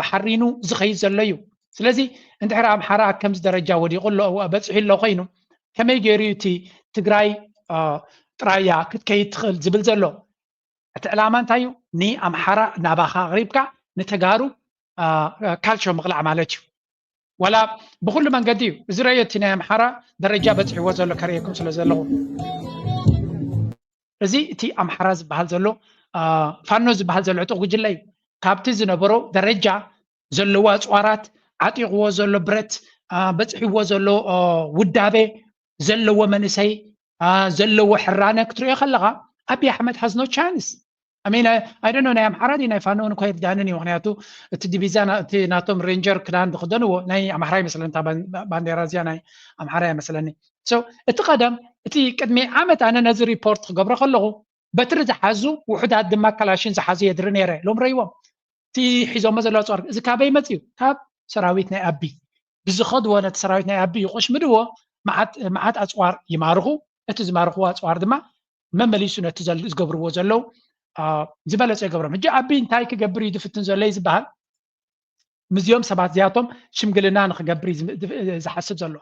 ሓሪኑ ዝኸይድ ዘሎ እዩ። ስለዚ እንድሕር ኣምሓራ ኣብ ከምዚ ደረጃ ወዲቑ ኣሎ፣ በፂሑ ኣሎ ኮይኑ ከመይ ገይሩ እቲ ትግራይ ጥራያ ክትከይድ ትኽእል ዝብል ዘሎ? እቲ ዕላማ እንታይ እዩ? ንኣምሓራ ናባኻ ኣቕሪብካ ንተጋሩ ካልቸር ምቕላዕ ማለት እዩ። ዋላ ብኩሉ መንገዲ እዩ እዚ ረዮ እቲ ናይ ኣምሓራ ደረጃ በፂሕዎ ዘሎ ከርእየኩም ስለ ዘለኹ። እዚ እቲ ኣምሓራ ዝበሃል ዘሎ ፋኖ ዝበሃል ዘሎ ዕጡቕ ጉጅለ እዩ። ካብቲ ዝነበሮ ደረጃ ዘለዎ ኣፅዋራት፣ ዓጢቕዎ ዘሎ ብረት፣ በፅሕዎ ዘሎ ውዳቤ፣ ዘለዎ መንእሰይ፣ ዘለዎ ሕራነ ክትሪኦ ከለኻ ኣብይ ኣሕመድ has no chance። I mean, I don't know፣ ናይ ኣምሓራ ድዩ ናይ ፋኖ እውን እኮ ኣይርዳንን እዩ። ምክንያቱ እቲ ዲቪዛ እቲ ናቶም ሬንጀር ክዳን ዝክደንዎ ናይ ኣምሓራ ይመስለኒ፣ እታ ባንዴራ እዚኣ ናይ ኣምሓራ ይመስለኒ። እቲ ቀደም እቲ ቅድሚ ዓመት ኣነ ነዚ ሪፖርት ክገብሮ ከለኹ በትሪ ዝሓዙ ውሑዳት ድማ ካላሽን ዝሓዙ የድሪ ነይረ። ሎም ረይዎም እቲ ሒዞሞ ዘለዋ ኣፅዋር እዚ ካበይ መፅዩ? ካብ ሰራዊት ናይ ኣቢ ብዝኸድዎ ነቲ ሰራዊት ናይ ኣቢ ይቆሽምድዎ። መዓት ኣፅዋር ይማርኹ። እቲ ዝማርኽዎ ኣፅዋር ድማ መመሊሱ ነቲ ዝገብርዎ ዘለዉ ዝበለፀ ይገብሮም። ሕጂ ኣቢ እንታይ ክገብር እዩ ዝፍትን ዘሎ እዩ ዝበሃል? ምስዚኦም ሰባት እዚኣቶም ሽምግልና ንክገብር ዝሓስብ ዘሎ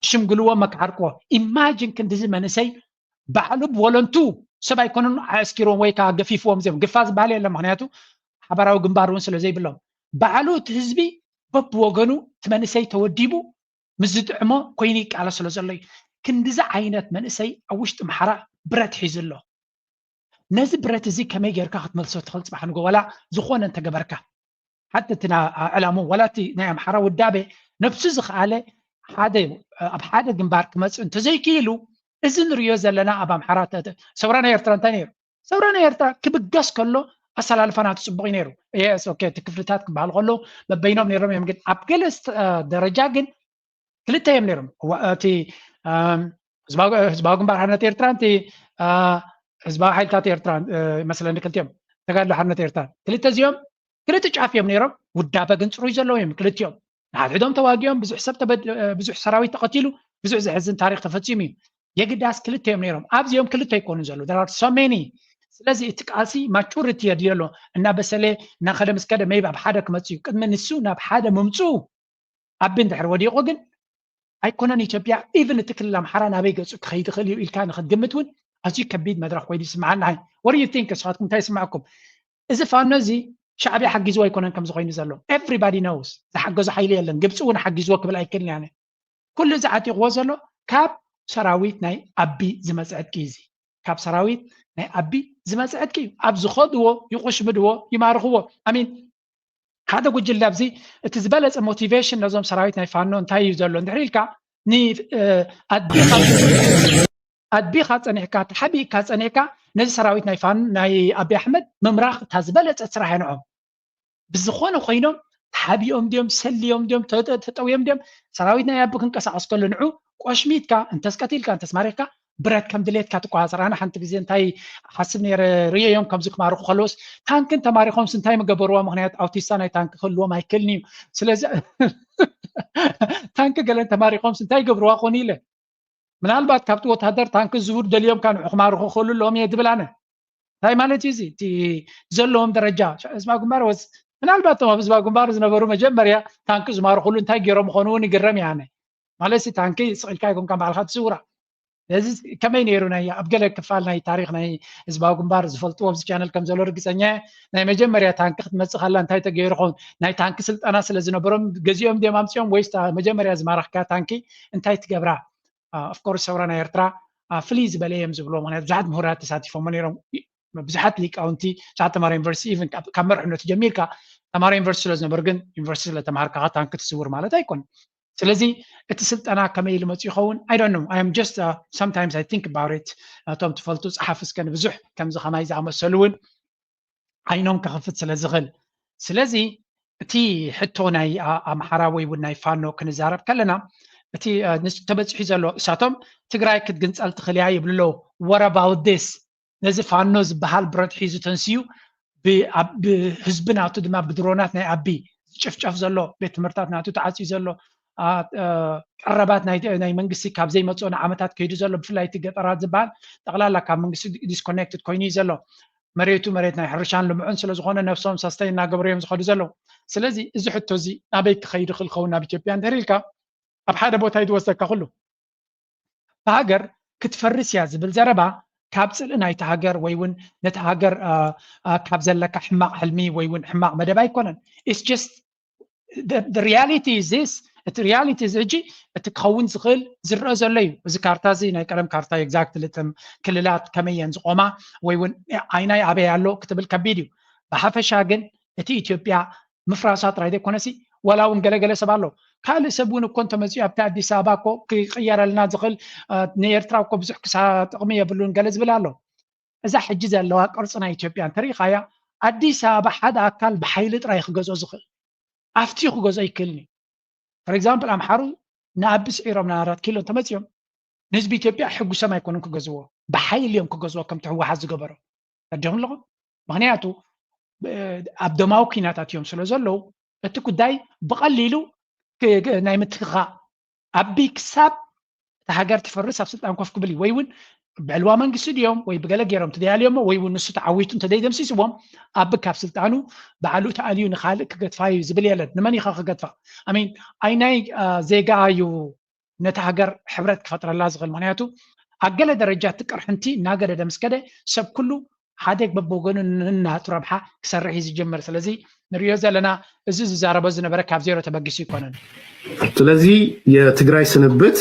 ሽምግልዎ መካሓርቅዎ። ኢማጂን ክንድዚ መንእሰይ ባዕሉ ብወለንቱ ሰብ ኣይኮነን ኣዕስኪሮም ወይ ከዓ ገፊፍዎም። እዚኦም ግፋ ዝበሃል የለን፣ ምክንያቱ ሓባራዊ ግንባር እውን ስለ ዘይብሎም ባዕሉ እቲ ህዝቢ በብወገኑ እቲ መንእሰይ ተወዲቡ ምስ ዝጥዕሞ ኮይኑ ይቃለስ ስለ ዘሎ እዩ። ክንድዚ ዓይነት መንእሰይ ኣብ ውሽጢ ኣምሓራ ብረት ሒዙ ኣሎ። ነዚ ብረት እዚ ከመይ ጌርካ ክትመልሶ ትኽእል? ፅባሕ ንጎ ዋላ ዝኾነ እንተገበርካ ሓንቲ እቲ ዕላሙ ዋላ እቲ ናይ ኣምሓራ ውዳቤ ነብሱ ዝኸኣለ ሓደ ኣብ ሓደ ግንባር ክመፅእ እንተዘይክኢሉ እዚ ንሪኦ ዘለና ኣብ ኣምሓራ ሰውራ ናይ ኤርትራ እንታይ ነይሩ? ሰውራ ናይ ኤርትራ ክብገስ ከሎ ኣሰላልፋ ናቱ ፅቡቕ እዩ ነይሩ። ኦኬ፣ እቲ ክፍልታት ክበሃል ከሎ በበይኖም ነይሮም እዮም። ግን ኣብ ገለ ደረጃ ግን ክልተ እዮም ነይሮም። እቲ ህዝባዊ ግንባር ሓርነት ኤርትራ፣ እቲ ህዝባዊ ሓይልታት ኤርትራ መስለኒ ክልቲኦም፣ ተጋድሎ ሓርነት ኤርትራ፣ ክልተ እዚኦም ክልተ ጫፍ እዮም ነይሮም። ውዳበ ግን ፅሩይ ዘለዎም እዮም ክልቲኦም። ንሓድሕዶም ተዋጊኦም ብዙሕ ሰብ ብዙሕ ሰራዊት ተቐቲሉ፣ ብዙሕ ዘሕዝን ታሪክ ተፈፂሙ እዩ። የግዳስ ክልተ እዮም ነይሮም። ኣብዚኦም ክልተ ኣይኮኑን ዘለዉ፣ there are so many። ስለዚ እቲ ቃልሲ ማቹሪቲ የድልዮ ኣሎ። እናበሰለ እናኸደ ምስ ከደ ሜይቢ ኣብ ሓደ ክመፅእ እዩ። ቅድሚ ንሱ ናብ ሓደ ምምፅኡ ኣቢ እንድሕር ወዲቑ ግን ኣይኮነን ኢትዮጵያ፣ ኢቭን እቲ ክልል ኣምሓራ ናበይ ገፁ ክኸይድ ይኽእል እዩ ኢልካ ንክትግምት እውን ኣዝዩ ከቢድ መድረኽ ኮይኑ ይስምዓና። What do you think? ንስኻትኩም እንታይ ይስማዕኩም? እዚ ፋኖ እዚ ሻዕብያ ሓጊዝዎ ኣይኮነን ከምዚ ኮይኑ ዘሎ። Everybody knows። ዝሓገዞ ሓይሊ የለን። ግብፂ እውን ሓጊዝዎ ክብል ኣይክእልን እየ ኣነ። ኩሉ እዚ ዓጢቕዎ ዘሎ ካብ ሰራዊት ናይ ኣቢ ዝመፀ ዕጥቂ እዩ። እዚ ካብ ሰራዊት ናይ ኣቢ ዝመፀ ዕጥቂ እዩ። ኣብ ዝኸድዎ ይቆሽምድዎ፣ ይማርኽዎ። I mean ሓደ ጉጅለ ኣብዚ እቲ ዝበለፀ ሞቲቬሽን ነዞም ሰራዊት ናይ ፋኖ እንታይ እዩ ዘሎ እንድሕር ኢልካ ኣድቢኻ ፀኒሕካ ተሓቢእካ ፀኒሕካ ነዚ ሰራዊት ናይ ፋኖ ናይ ኣቢ ኣሕመድ ምምራኽ እታ ዝበለፀት ስራሕ እያ ንዖም። ብዝኾነ ኮይኖም ተሓቢኦም ድዮም ሰልዮም ድዮም ተጠውዮም ድዮም ሰራዊት ናይ ኣቢ ክንቀሳቀስ ከሎ ንዑ ቆሽሚትካ እንተስ ቀቲልካ እንተስ ማሪኽካ ብረት ከም ድሌትካ ትቆፃፀር። ኣነ ሓንቲ ግዜ እንታይ ሓስብ ነይረ ርእዮም ከምዚ ክማርኹ ከለውስ ታንክን ተማሪኾምስ እንታይ ምገበርዋ? ምክንያት ኣውቲስታ ናይ ታንክ ክህልዎም ኣይክእልን እዩ። ስለዚ ታንክ ገለን ተማሪኾምስ እንታይ ይገብርዋ ኮኑ ኢለ ምናልባት ካብቲ ወታደር ታንክ ዝውር ደልዮም ካ ንዑ ክማርኹ ክህሉ ኣለዎም እየ ዝብል ኣነ። እንታይ ማለት እዩ እዚ እቲ ዘለዎም ደረጃ ህዝባዊ ግንባር ወስ ምናልባት ቶም ኣብ ህዝባዊ ግንባር ዝነበሩ መጀመርያ ታንክ ዝማርኹሉ እንታይ ገይሮም ምኾኑ እውን ይግረም እየ ኣነ። ማለት ታንኪ ስቕ ኢልካ ኣይኮንካን ባዕልካ ትስውራ። ስለዚ ከመይ ነይሩ ናይ ኣብ ገለ ክፋል ናይ ታሪክ ናይ ህዝባዊ ግንባር ዝፈልጥዎ ኣብዚ ቻነል ከም ዘሎ ርግፀኛ እየ። ናይ መጀመርያ ታንኪ ክትመፅእ ከላ እንታይ ተገይሩ ኸውን ናይ ታንኪ ስልጠና ስለ ዝነበሮም ገዚኦም ድዮም ኣምፅኦም ወይስ መጀመርያ ዝማረኽካ ታንኪ እንታይ ትገብራ? ኦፍኮርስ ሰውራ ናይ ኤርትራ ፍልይ ዝበለ እዮም ዝብልዎ። ምክንያቱ ብዙሓት ምሁራት ተሳቲፎሞ ነይሮም። ብዙሓት ሊቃውንቲ ብዙሓት ተማሪ ዩኒቨርሲቲ ኢቨን ካብ መርሕነቱ ጀሚርካ ተማሪ ዩኒቨርሲቲ ስለ ዝነበሩ ግን ዩኒቨርሲቲ ስለ ተማሃርካ ታንኪ ትስውር ማለት ኣይኮን። ስለዚ እቲ ስልጠና ከመይ ኢሉ መፅኡ ይኸውን? I don't know. I am just sometimes I think about it. እቶም ትፈልጡ ፀሓፍ እስከ ንብዙሕ ከምዚ ከማይ ዝኣመሰሉ እውን ዓይኖም ከኽፍት ስለ ዝኽእል። ስለዚ እቲ ሕቶ ናይ ኣምሓራ ወይ እውን ናይ ፋኖ ክንዛረብ ከለና እቲ ተበፂሑ ዘሎ እሳቶም ትግራይ ክትግንፀል ትኽእል እያ ይብሉ ኣለዉ። What about this? ነዚ ፋኖ ዝበሃል ብረት ሒዙ ተንስዩ ብህዝቢ ናቱ ድማ ብድሮናት ናይ ኣቢ ዝጭፍጨፍ ዘሎ፣ ቤት ትምህርታት ናቱ ተዓፅዩ ዘሎ፣ ቀረባት ናይ መንግስቲ ካብ ዘይመፅኦ ንዓመታት ከይዱ ዘሎ፣ ብፍላይ እቲ ገጠራት ዝበሃል ጠቕላላ ካብ መንግስቲ ዲስኮኔክትድ ኮይኑ እዩ ዘሎ። መሬቱ መሬት ናይ ሕርሻን ልምዑን ስለዝኾነ ነብሶም ሰስተይ እናገበሩ እዮም ዝኸዱ ዘለዉ። ስለዚ እዚ ሕቶ እዚ ናበይ ክኸይድ ይኽእል ኸውን ናብ ኢትዮጵያ እንድሕር ኢልካ ኣብ ሓደ ቦታ እዩ ዝወስደካ ኩሉ። ሃገር ክትፈርስ እያ ዝብል ዘረባ ካብ ፅልኢ ናይቲ ሃገር ወይ እውን ነቲ ሃገር ካብ ዘለካ ሕማቕ ሕልሚ ወይ እውን ሕማቕ መደብ ኣይኮነን። It's just reality is this። እቲ ሪያሊቲ እዚ ሕጂ እቲ ክኸውን ዝኽእል ዝረአ ዘሎ እዩ። እዚ ካርታ እዚ ናይ ቀደም ካርታ እዩ። ኤግዛክትሊ እቶም ክልላት ከመይ እየን ዝቆማ ወይ እውን ኣይናይ ኣበይ ኣሎ ክትብል ከቢድ እዩ። ብሓፈሻ ግን እቲ ኢትዮጵያ ምፍራሳ ጥራይ ዘይኮነሲ ዋላ እውን ገለገለ ሰብ ኣሎ ካልእ ሰብ እውን እኮ እንተመፅኡ ኣብቲ ኣዲስ ኣበባ እኮ ክቅየረልና ዝኽእል ንኤርትራ እኮ ብዙሕ ክሳ ጥቕሚ የብሉን ገለ ዝብል ኣሎ። እዛ ሕጂ ዘለዋ ቅርፂ ናይ ኢትዮጵያ እንተሪኢኻያ ኣዲስ ኣበባ ሓደ ኣካል ብሓይሊ ጥራይ ክገዝኦ ዝኽእል ኣፍትዩ ክገዝኦ ይክእልኒ። ፎር ኤግዛምፕል ኣምሓሩ ንኣቢ ስዒሮም ናብ ኣራት ኪሎ እንተመፅኦም ንህዝቢ ኢትዮጵያ ሕጉሶም ኣይኮኑን ክገዝዎ፣ ብሓይሊ እዮም ክገዝዎ ከምቲ ህወሓት ዝገበሮ። ረዲኹም ኣለኹም? ምክንያቱ ኣብ ደማዊ ኩናታት እዮም ስለ ዘለዉ እቲ ጉዳይ ብቐሊሉ ናይ ምትክኻእ ኣቢ ክሳብ እቲ ሃገር ትፈርስ ኣብ ስልጣን ኮፍ ክብል እዩ ወይ እውን ብዕልዋ መንግስቲ ድዮም ወይ ብገለ ገይሮም ተደያልዮሞ ወይ እውን ንሱ ተዓዊቱ እንተደይደምሲስዎም ኣቢ ካብ ስልጣኑ ባዕሉ ተኣልዩ ንካልእ ክገድፋ እዩ ዝብል የለን። ንመን ኢኻ ክገድፋ? ኣሚን ኣይናይ ዜጋ እዩ ነቲ ሃገር ሕብረት ክፈጥረላ ዝኽእል። ምክንያቱ ኣብ ገለ ደረጃ እቲ ቅርሕንቲ እናገደደ ምስ ከደ ሰብ ኩሉ ሓደ በብወገኑ ንናቱ ረብሓ ክሰርሕ እዩ ዝጀምር። ስለዚ ንሪኦ ዘለና እዚ ዝዛረቦ ዝነበረ ካብ ዜሮ ተበጊሱ ይኮነን። ስለዚህ የትግራይ ስንብት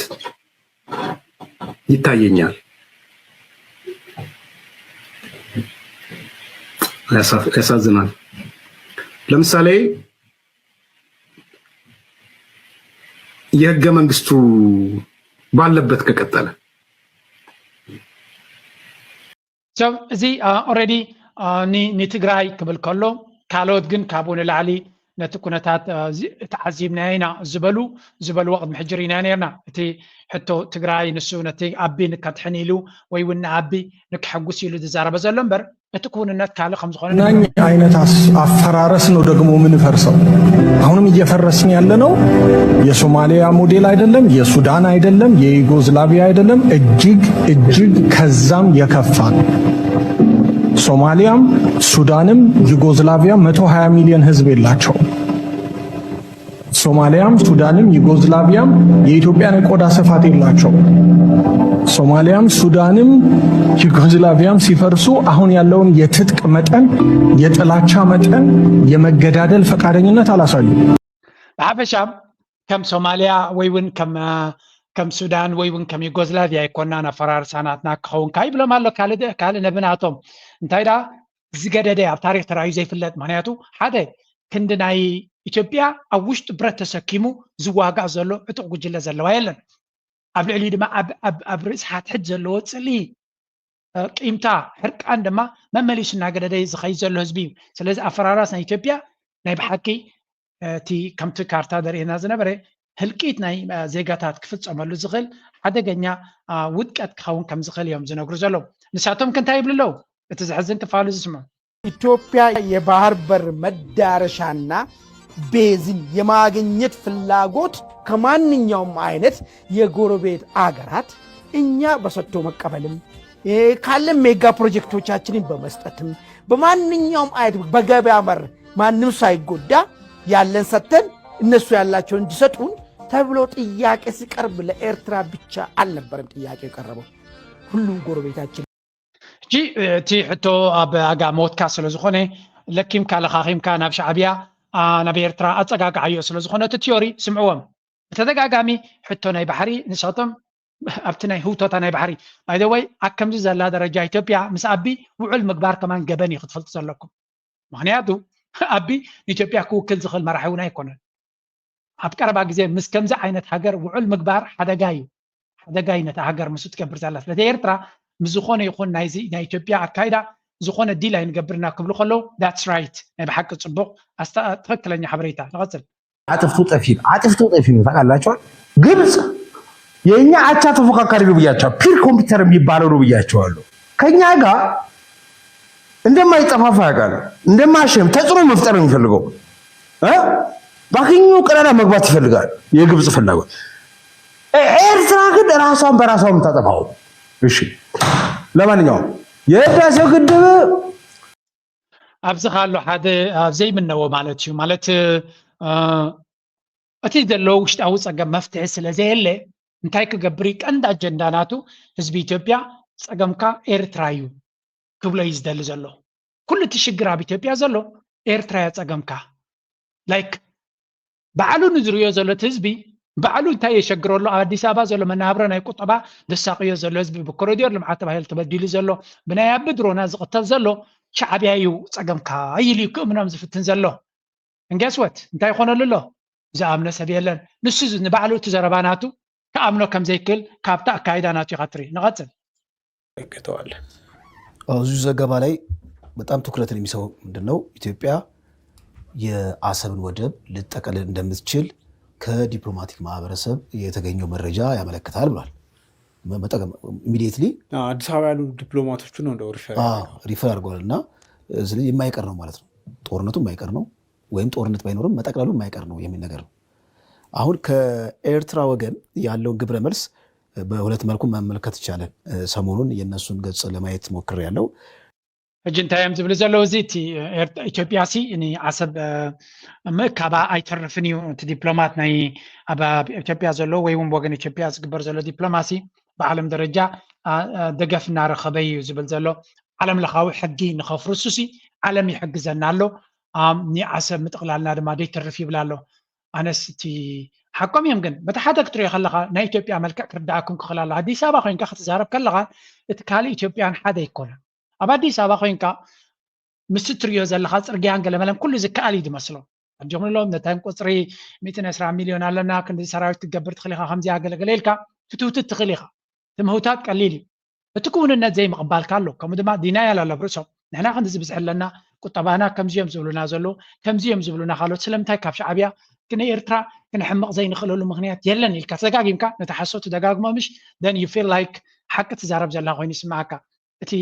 ይታየኛል። ያሳዝናል። ለምሳሌ የህገ መንግስቱ ባለበት ከቀጠለ እዚ ኦረዲ ንትግራይ ክብል ከሎ ካልኦት ግን ካብኡ ንላዕሊ ነቲ ኩነታት ተዓዚብናዮ ኢና ዝበሉ ዝበልዎ ቅድሚ ሕጂ ርኢና ነርና። እቲ ሕቶ ትግራይ ንሱ ነቲ ኣቢ ንከድሕን ኢሉ ወይ እውን ንኣቢ ንክሐጉስ ኢሉ ዝዛረበ ዘሎ እምበር እቲ ክውንነት ካልእ ከም ዝኾነ ናኝ አይነት አፈራረስ ነው ደግሞ ምንፈርሰው። አሁንም እየፈረስን ያለነው የሶማሊያ ሞዴል አይደለም፣ የሱዳን አይደለም፣ የዩጎዝላቪያ አይደለም። እጅግ እጅግ ከዛም የከፋ ነው። ሶማሊያም ሱዳንም ዩጎዝላቪያ መቶ ሃያ ሚሊዮን ህዝብ የላቸውም። ሶማሊያም ሱዳንም ዩጎዝላቪያም የኢትዮጵያን የቆዳ ስፋት የላቸውም። ሶማሊያም ሱዳንም ዩጎዝላቪያም ሲፈርሱ አሁን ያለውን የትጥቅ መጠን፣ የጥላቻ መጠን፣ የመገዳደል ፈቃደኝነት አላሳዩም። ብሓፈሻ ከም ሶማሊያ ወይ እውን ከም ሱዳን ወይ እውን ከም ዩጎዝላቪያ ኣይኮናን ኣፈራርሳ ናትና ክኸውን ካይብሎም ኣሎ ካልእ ነብናቶም እንታይ ዳ ዝገደደ ኣብ ታሪክ ተራእዩ ዘይፍለጥ። ምክንያቱ ሓደ ክንዲ ናይ ኢትዮጵያ ኣብ ውሽጢ ብረት ተሰኪሙ ዝዋጋእ ዘሎ ዕጡቕ ጉጅለ ዘለዋ የለን። ኣብ ልዕሊኡ ድማ ኣብ ርእሲ ሓትሕድ ዘለዎ ፅልኢ ቂምታ ሕርቃን ድማ መመሊሱ እናገደደ ዝኸይድ ዘሎ ህዝቢ እዩ። ስለዚ ኣፈራራስ ናይ ኢትዮጵያ ናይ ብሓቂ እቲ ከምቲ ካርታ ዘርእየና ዝነበረ ህልቂት ናይ ዜጋታት ክፍፀመሉ ዝኽእል ሓደገኛ ውድቀት ክኸውን ከም ዝኽእል እዮም ዝነግሩ ዘለዉ። ንሳቶም ከ እንታይ ይብሉ ኣለዉ? እቲ ዘሕዝን ክፋሉ ዝስምዑ። ኢትዮጵያ የባህር በር መዳረሻና ቤዝን የማግኘት ፍላጎት ከማንኛውም አይነት የጎረቤት አገራት እኛ በሰጥቶ መቀበልም ካለ ሜጋ ፕሮጀክቶቻችንን በመስጠትም በማንኛውም አይነት በገበያ መር ማንም ሳይጎዳ ያለን ሰጥተን እነሱ ያላቸውን እንዲሰጡን ተብሎ ጥያቄ ሲቀርብ ለኤርትራ ብቻ አልነበረም ጥያቄው የቀረበው፣ ሁሉም ጎረቤታችን። ሕጂ እቲ ሕቶ ኣብ ኣጋ ሞትካ ስለ ዝኾነ ለኪምካ ለኻኺምካ ናብ ሻዕብያ ናብ ኤርትራ ኣፀጋግዓዮ ስለ ዝኾነ እቲ ቲዮሪ ስምዕዎም። ብተደጋጋሚ ሕቶ ናይ ባሕሪ ንሳቶም ኣብቲ ናይ ህውቶታ ናይ ባሕሪ ባይደወይ ኣብ ከምዚ ዘላ ደረጃ ኢትዮጵያ ምስ ኣቢ ውዕል ምግባር ከማን ገበን እዩ ክትፈልጡ ዘለኩም። ምክንያቱ ኣቢ ንኢትዮጵያ ክውክል ዝኽእል መራሒ እውን ኣይኮነን። ኣብ ቀረባ ግዜ ምስ ከምዚ ዓይነት ሃገር ውዕል ምግባር ሓደጋ እዩ። ሓደጋ እዩ ነታ ሃገር ምስኡ ትገብር ዘላ። ስለዚ ኤርትራ ምስ ዝኾነ ይኹን ናይዚ ናይ ኢትዮጵያ ኣካይዳ ዝኾነ ዲል ኣይንገብርና ክብሉ ከለዉ that's right ናይ ብሓቂ ፅቡቕ ትኽክለኛ ሓበሬታ። ንቐፅል። አጥፍቶ ጠፊ ነው። አጥፍቶ ጠፊ ነው። ታውቃላችኋል? ግብጽ የእኛ አቻ ተፎካካሪ ነው ብያቸዋል። ፒር ኮምፒውተር የሚባለው ነው ብያቸዋለሁ። ከኛ ጋር እንደማይጠፋፋ ያውቃሉ። እንደማሸም ተጽዕኖ መፍጠር የሚፈልገው እ? ባገኘው ቀዳዳ መግባት ይፈልጋል። የግብፅ ፍላጎት። ኤርትራ ግን ራሷን በራሷ የምታጠፋው። እሺ፣ ለማንኛውም የህዳሴው ግድብ ኣብዚ ካሎ ሓደ ኣብ ዘይምነዎ ማለት እዩ። ማለት እቲ ዘለዎ ውሽጣዊ ፀገም መፍትሒ ስለ ዘየለ እንታይ ክገብር እዩ? ቀንዲ ኣጀንዳ ናቱ ህዝቢ ኢትዮጵያ ፀገምካ ኤርትራ እዩ ክብሎ እዩ ዝደሊ ዘሎ። ኩሉ እቲ ሽግር ኣብ ኢትዮጵያ ዘሎ ኤርትራ እያ ፀገምካ። ላይክ ባዕሉ ንዝርእዮ ዘሎ እቲ ህዝቢ ባዕሉ እንታይ የሸግረሉ? ኣብ ኣዲስ ኣበባ ዘሎ መናብሮ ናይ ቁጠባ ዘሳቅዮ ዘሎ ህዝቢ ብኮሪዶር ልምዓት ተባሂሉ ተበዲሉ ዘሎ ብናይ ኣቢ ድሮና ዝቕተል ዘሎ ሻዕብያ እዩ ፀገምካ ኢሉ እዩ ክእምኖም ዝፍትን ዘሎ። እንገስወት እንታይ ይኾነሉ ኣሎ? ዝኣምኖ ሰብ የለን። ንሱ ንባዕሉ እቲ ዘረባ ናቱ ክኣምኖ ከም ዘይክእል ካብቲ ኣካይዳ ናቱ ኢኻ ትርኢ። ንቐጽል። እገተዋለን። ኣብዚ ዘገባ ላይ በጣም ትኩረትን የሚሰበው ምንድን ነው? ኢትዮጵያ የአሰብን ወደብ ልጠቀልል እንደምትችል ከዲፕሎማቲክ ማህበረሰብ የተገኘው መረጃ ያመለክታል ብሏል። ኢሚዲየትሊ አዲስ አበባ ያሉ ዲፕሎማቶቹ ነው እንደው ሪፈር ሪፈር አድርገዋል እና ስለዚህ የማይቀር ነው ማለት ነው። ጦርነቱ የማይቀር ነው ወይም ጦርነት ባይኖርም መጠቅለሉ የማይቀር ነው የሚል ነገር ነው። አሁን ከኤርትራ ወገን ያለውን ግብረ መልስ በሁለት መልኩ መመልከት ይቻላል። ሰሞኑን የእነሱን ገጽ ለማየት ሞክሬያለሁ። ሕጂ እንታይ እዮም ዝብሉ ዘለዉ? እዚ እቲ ኢትዮጵያ ሲ ንዓሰብ ምእካባ ኣይተርፍን እዩ። እቲ ዲፕሎማት ናይ ኣብ ኢትዮጵያ ዘሎ ወይ እውን ወገን ኢትዮጵያ ዝግበር ዘሎ ዲፕሎማሲ ብዓለም ደረጃ ደገፍ እናረኸበ እዩ ዝብል ዘሎ። ዓለም ለኻዊ ሕጊ ንኸፍርሱ ሲ ዓለም ይሕግዘና ኣሎ። ንዓሰብ ምጥቕላልና ድማ ደይተርፍ ይብል ኣሎ። ኣነስ እቲ ሓቆም እዮም ግን በቲ ሓደ ክትሪኦ ከለኻ ናይ ኢትዮጵያ መልክዕ ክርዳኣኩም ክኽእል ኣሎ። ኣዲስ ኣበባ ኮይንካ ክትዛረብ ከለኻ እቲ ካልእ ኢትዮጵያን ሓደ ኣይኮነን። ኣብ ኣዲስ ኣበባ ኮይንካ ምስ ትሪኦ ዘለኻ ፅርግያን ገለመለን ኩሉ ዝከኣል እዩ ዝመስሎ። ኣጆምሎም ነታን ቁፅሪ ሚእትን ዕስራን ሚልዮን ኣለና ክንዲ ሰራዊት ክትገብር ትኽእል ኢኻ ከምዚኣ ገለገለ ኢልካ ክትውትት ትኽእል ኢኻ። ትምህውታት ቀሊል እዩ። እቲ ክውንነት ዘይምቕባልካ ኣሎ። ከምኡ ድማ ዲናያል ኣሎ ኣብ ርእሶም። ንሕና ክንዲ ዝብዝሕ ኣለና፣ ቁጠባና ከምዚ እዮም ዝብሉና ዘለዉ፣ ከምዚ እዮም ዝብሉና ካልኦት። ስለምንታይ ካብ ሻዕብያ ንኤርትራ ክንሕምቕ ዘይንኽእለሉ ምኽንያት የለን ኢልካ ተደጋጊምካ ነቲ ሓሶት ትደጋግሞ ምሽ then you feel like ሓቂ ትዛረብ ዘላ ኮይኑ ይስምዓካ። እቲ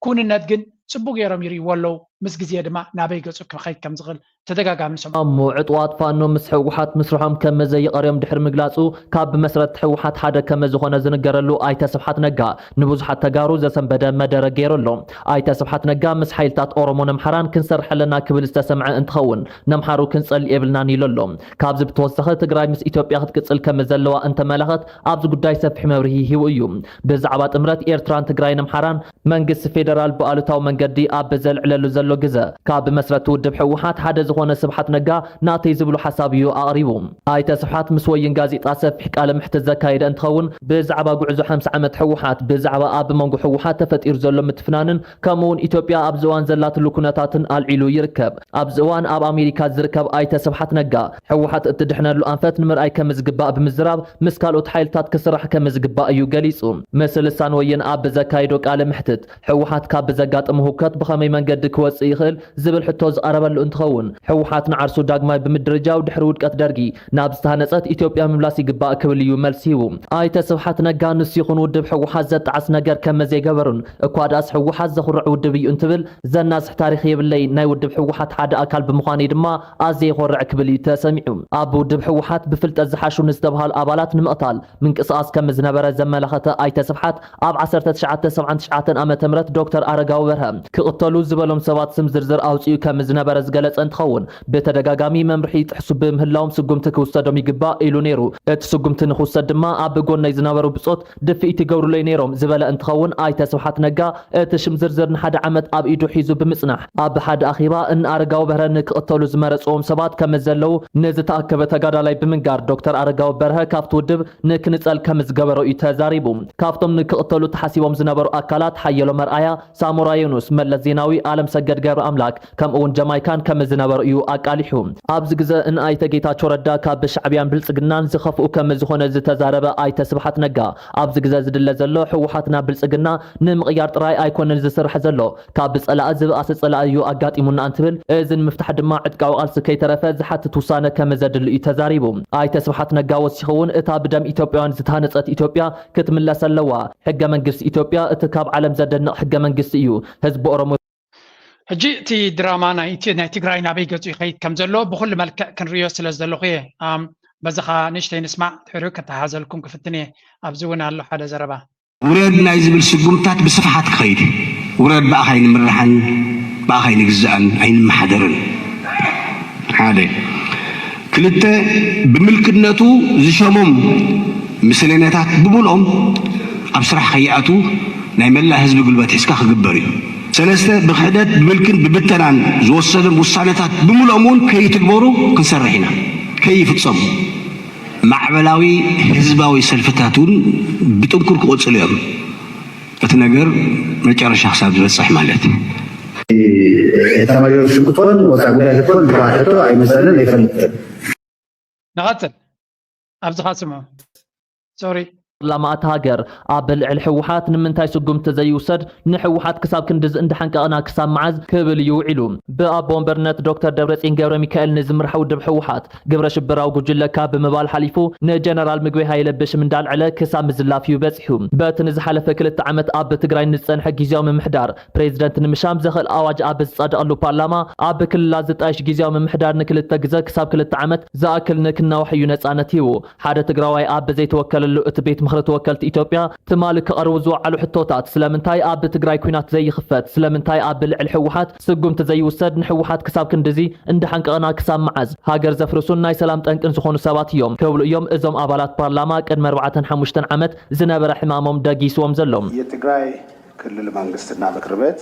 ክውንነት ግን ጽቡቅ ገይሮም ይርእይዎ ኣለዉ። ምስ ግዜ ድማ ናበይ ገጹ ክኸይድ ከም ዝኽእል ተደጋጋሚ ንሰምዖ። እሞ ዕጡቓት ፋኖ ምስ ህወሓት ምስርሖም ከም መዘይቐርዮም ድሕሪ ምግላጹ፣ ካብ ብመስረትቲ ህወሓት ሓደ ከም ዝኾነ ዝንገረሉ ኣይተ ስብሓት ነጋ፣ ንብዙሓት ተጋሩ ዘሰንበደ መደረ ገይሩ ኣሎ። ኣይተ ስብሓት ነጋ ምስ ሓይልታት ኦሮሞን ኣምሓራን ክንሰርሕ ኣለና ክብል ዝተሰምዐ እንትኸውን፣ ነምሓሩ ክንጸልእ የብልናን ኢሉ ኣሎ። ካብዚ ብተወሳኺ ትግራይ ምስ ኢትዮጵያ ክትቅጽል ከም ዘለዋ እንተመላኸት ኣብዚ ጉዳይ ሰፊሕ መብርሂ ሂቡ እዩ። ብዛዕባ ጥምረት ኤርትራን ትግራይን ኣምሓራን መንግስቲ ፌደራል ብኣሉታዊ መንገዲ ኣብ ዘልዕለሉ ዘሎ ግዘ፣ ካብ መስረቲ ውድብ ህወሓት ሓደ ዝኾነ ስብሓት ነጋ ናተይ ዝብሎ ሓሳብ እዩ ኣቕሪቡ። ኣይተ ስብሓት ምስ ወይን ጋዜጣ ሰፊሕ ቃለ ምሕትት ዘካየደ እንትኸውን፣ ብዛዕባ ጉዕዞ ሓምሳ ዓመት ህወሓት፣ ብዛዕባ ኣብ መንጎ ህወሓት ተፈጢሩ ዘሎ ምትፍናንን ከምኡ እውን ኢትዮጵያ ኣብዚ እዋን ዘላትሉ ኩነታትን ኣልዒሉ ይርከብ። ኣብዚ እዋን ኣብ ኣሜሪካ ዝርከብ ኣይተ ስብሓት ነጋ፣ ህወሓት እትድሕነሉ ኣንፈት ንምርኣይ ከም ዝግባእ ብምዝራብ፣ ምስ ካልኦት ሓይልታት ክስራሕ ከም ዝግባእ እዩ ገሊጹ። ምስ ልሳን ወየን ኣብ ዘካየዶ ቃለ ምሕትት፣ ህወሓት ካብ ብዘጋጠሞ ህውከት ብኸመይ መንገዲ ክወጽእ ይኽእል ዝብል ሕቶ ዝቐረበሉ እንትኸውን፣ ህወሓት ንዓርሱ ዳግማይ ብምድርጃው ድሕሪ ውድቀት ደርጊ ናብ ዝተሃነጸት ኢትዮጵያ ምምላስ ይግባእ ክብል እዩ መልሲ ሂቡ። ኣይተ ስብሓት ነጋ ንሱ ይኹን ውድብ ህወሓት ዘጣዕስ ነገር ከም ዘይገበሩን እኳ ደኣስ ህወሓት ዘኹርዕ ውድብ እዩ እንትብል ዘናስሕ ታሪኽ የብለይን። ናይ ውድብ ህወሓት ሓደ ኣካል ብምዃነይ ድማ ኣዝየ ይኾርዕ ክብል እዩ ተሰሚዑ። ኣብ ውድብ ህወሓት ብፍልጠት ዝሓሹ ንዝተባሃሉ ኣባላት ንምቕታል ምንቅስቓስ ከም ዝነበረ ዘመላኸተ ኣይተ ስብሓት፣ ኣብ ዓሰርተ ትሽዓተ ሰብዓን ትሽዓተን ዓመተ ምህረት ዶክተር ኣረጋዊ በርሀ ክቕተሉ ዝበሎም ሰባት ስም ዝርዝር ኣውፂኡ ከም ዝነበረ ዝገለጸ እንትኸውን፣ ብተደጋጋሚ መምርሒ ይጥሕሱ ብምህላዎም ስጉምቲ ክውሰዶም ይግባእ ኢሉ ነይሩ። እቲ ስጉምቲ ንኽውሰድ ድማ ኣብ ጎነይ ዝነበሩ ብጾት ድፍኢት ይገብሩለይ ነይሮም ዝበለ እንትኸውን፣ ኣይተ ስብሓት ነጋ እቲ ሽም ዝርዝር ንሓደ ዓመት ኣብ ኢዱ ሒዙ ብምጽናሕ፣ ኣብ ሓደ ኣኼባ እነ ኣረጋዊ በርሀ ንክቕተሉ ዝመረጽዎም ሰባት ከም ዘለዉ ንዝተኣከበ ተጋዳላይ ብምንጋር፣ ዶክተር ኣረጋዊ በርሀ ካብቲ ውድብ ንክንጸል ከም ዝገበሮ እዩ ተዛሪቡ። ካብቶም ንክቕተሉ ተሓሲቦም ዝነበሩ ኣካላት ሓየሎም ኣርኣያ፣ ሳሞራ ዮኑስ፣ መለስ ዜናዊ፣ ኣለምሰገድ ገብረ ኣምላክ ከምኡ እውን ጀማይካን ከም ዝነበሩ እዩ ኣቃሊሑ። ኣብዚ ግዘ ንኣይተ ጌታቸው ረዳ ካብ ሻዕብያን ብልፅግናን ዝኸፍኡ ከም ዝኾነ ዝተዛረበ ኣይተ ስብሓት ነጋ፣ ኣብዚ ግዘ ዝድለ ዘሎ ህወሓት ናብ ብልፅግና ንምቕያር ጥራይ ኣይኮነን ዝስራሕ ዘሎ፣ ካብ ጸላኢ ዝበኣሰ ጸላኢ እዩ ኣጋጢሙና እንትብል፣ እዚ ንምፍታሕ ድማ ዕጥቃዊ ቃልሲ ከይተረፈ ዝሓትት ውሳነ ከም ዘድሊ እዩ ተዛሪቡ። ኣይተ ስብሓት ነጋ ወሲኹ እውን እታ ብደም ኢትዮጵያውያን ዝተሃነጸት ኢትዮጵያ ክትምለስ ኣለዋ። ሕገ መንግስቲ ኢትዮጵያ እቲ ካብ ዓለም ዘደንቕ ሕገ መንግስቲ እዩ። ህዝቢ ኦሮሞ ሕጂ እቲ ድራማ ናይ እቲ ናይ ትግራይ ናበይ ገጹ ይኸይድ ከም ዘሎ ብኹሉ መልክዕ ክንርእዮ ስለ ዘለኹ እየ። ኣም፣ በዚ ኸኣ ንእሽተይ ንስማዕ፣ ድሕሪኡ ከተሓዘልኩም ክፍትን እየ። ኣብዚ እውን ኣሎ ሓደ ዘረባ። ውረድ ናይ ዝብል ስጉምታት ብስፍሓት ክኸይድ እዩ። ውረድ ብኣኻ ኣይንምርሓን፣ ብኣኻ ኣይንግዛእን፣ ኣይንመሓደርን። ሓደ። ክልተ፣ ብምልክነቱ ዝሸሞም ምስለኔታት ብምልኦም ኣብ ስራሕ ከይኣትዉ ናይ መላእ ህዝቢ ጉልበት ሒዝካ ክግበር እዩ። ሰለስተ፣ ብክሕደት ብምልክን ብብተናን ዝወሰዶም ውሳነታት ብምልኦም እውን ከይትግበሩ ክንሰርሕ ኢና፣ ከይፍፀሙ። ማዕበላዊ ህዝባዊ ሰልፍታት እውን ብጥንኩር ክቕፅሉ እዮም። እቲ ነገር መጨረሻ ክሳብ ዝበፅሕ ማለት እዩ። ኤታማዦር ሹም ክትኮን ወፃኢ ጉዳይ ክትኮን ዝበሃል ሕቶ ኣይመፀንን ኣይፈልጥን። ንቐፅል ኣብዚኻ ስምዑ ሶሪ ፓርላማ እታ ሃገር ኣብ ልዕሊ ህወሓት ንምንታይ ስጉምቲ ዘይውሰድ ንህወሓት ክሳብ ክንድዚ እንዳሓንቀቕና ክሳብ መዓዝ ክብል እዩ ውዒሉ። ብኣቦ ወንበርነት ዶክተር ደብረፅዮን ገብረ ሚካኤል ንዝምራሕ ውድብ ህወሓት ግብረ ሽበራዊ ጉጅለ ካብ ብምባል ሓሊፉ ንጀነራል ምግበይ ሃይለ ብሽም እንዳልዐለ ክሳብ ምዝላፍ እዩ በፂሑ። በቲ ንዝሓለፈ ክልተ ዓመት ኣብ ትግራይ ንዝፀንሐ ግዝያዊ ምምሕዳር ፕሬዚደንት ንምሻም ዘኽእል ኣዋጅ ኣብ ዝፀደቐሉ ፓርላማ ኣብ ክልላት ዝጣየሽ ግዝያዊ ምምሕዳር ንክልተ ግዘ ክሳብ ክልተ ዓመት ዝኣክል ንክናዋሕ እዩ ነፃነት ሂቡ። ሓደ ትግራዋይ ኣብ ዘይተወከለሉ እቲ ቤት ምኽሪ ተወከልቲ ኢትዮጵያ ትማሊ ክቐርቡ ዝወዓሉ ሕቶታት ስለምንታይ ኣብ ትግራይ ኲናት ዘይኽፈት፣ ስለምንታይ ኣብ ልዕሊ ህወሓት ስጉምቲ ዘይውሰድ፣ ንህወሓት ክሳብ ክንድዚ እንዳሓንቀቕና ክሳብ መዓዝ? ሃገር ዘፍርሱን ናይ ሰላም ጠንቅን ዝኾኑ ሰባት እዮም ክብሉ እዮም እዞም ኣባላት ፓርላማ ቅድሚ ኣርባዕተን ሓሙሽተን ዓመት ዝነበረ ሕማሞም ደጊስዎም ዘሎ። የትግራይ ክልል መንግስትና ምክር ቤት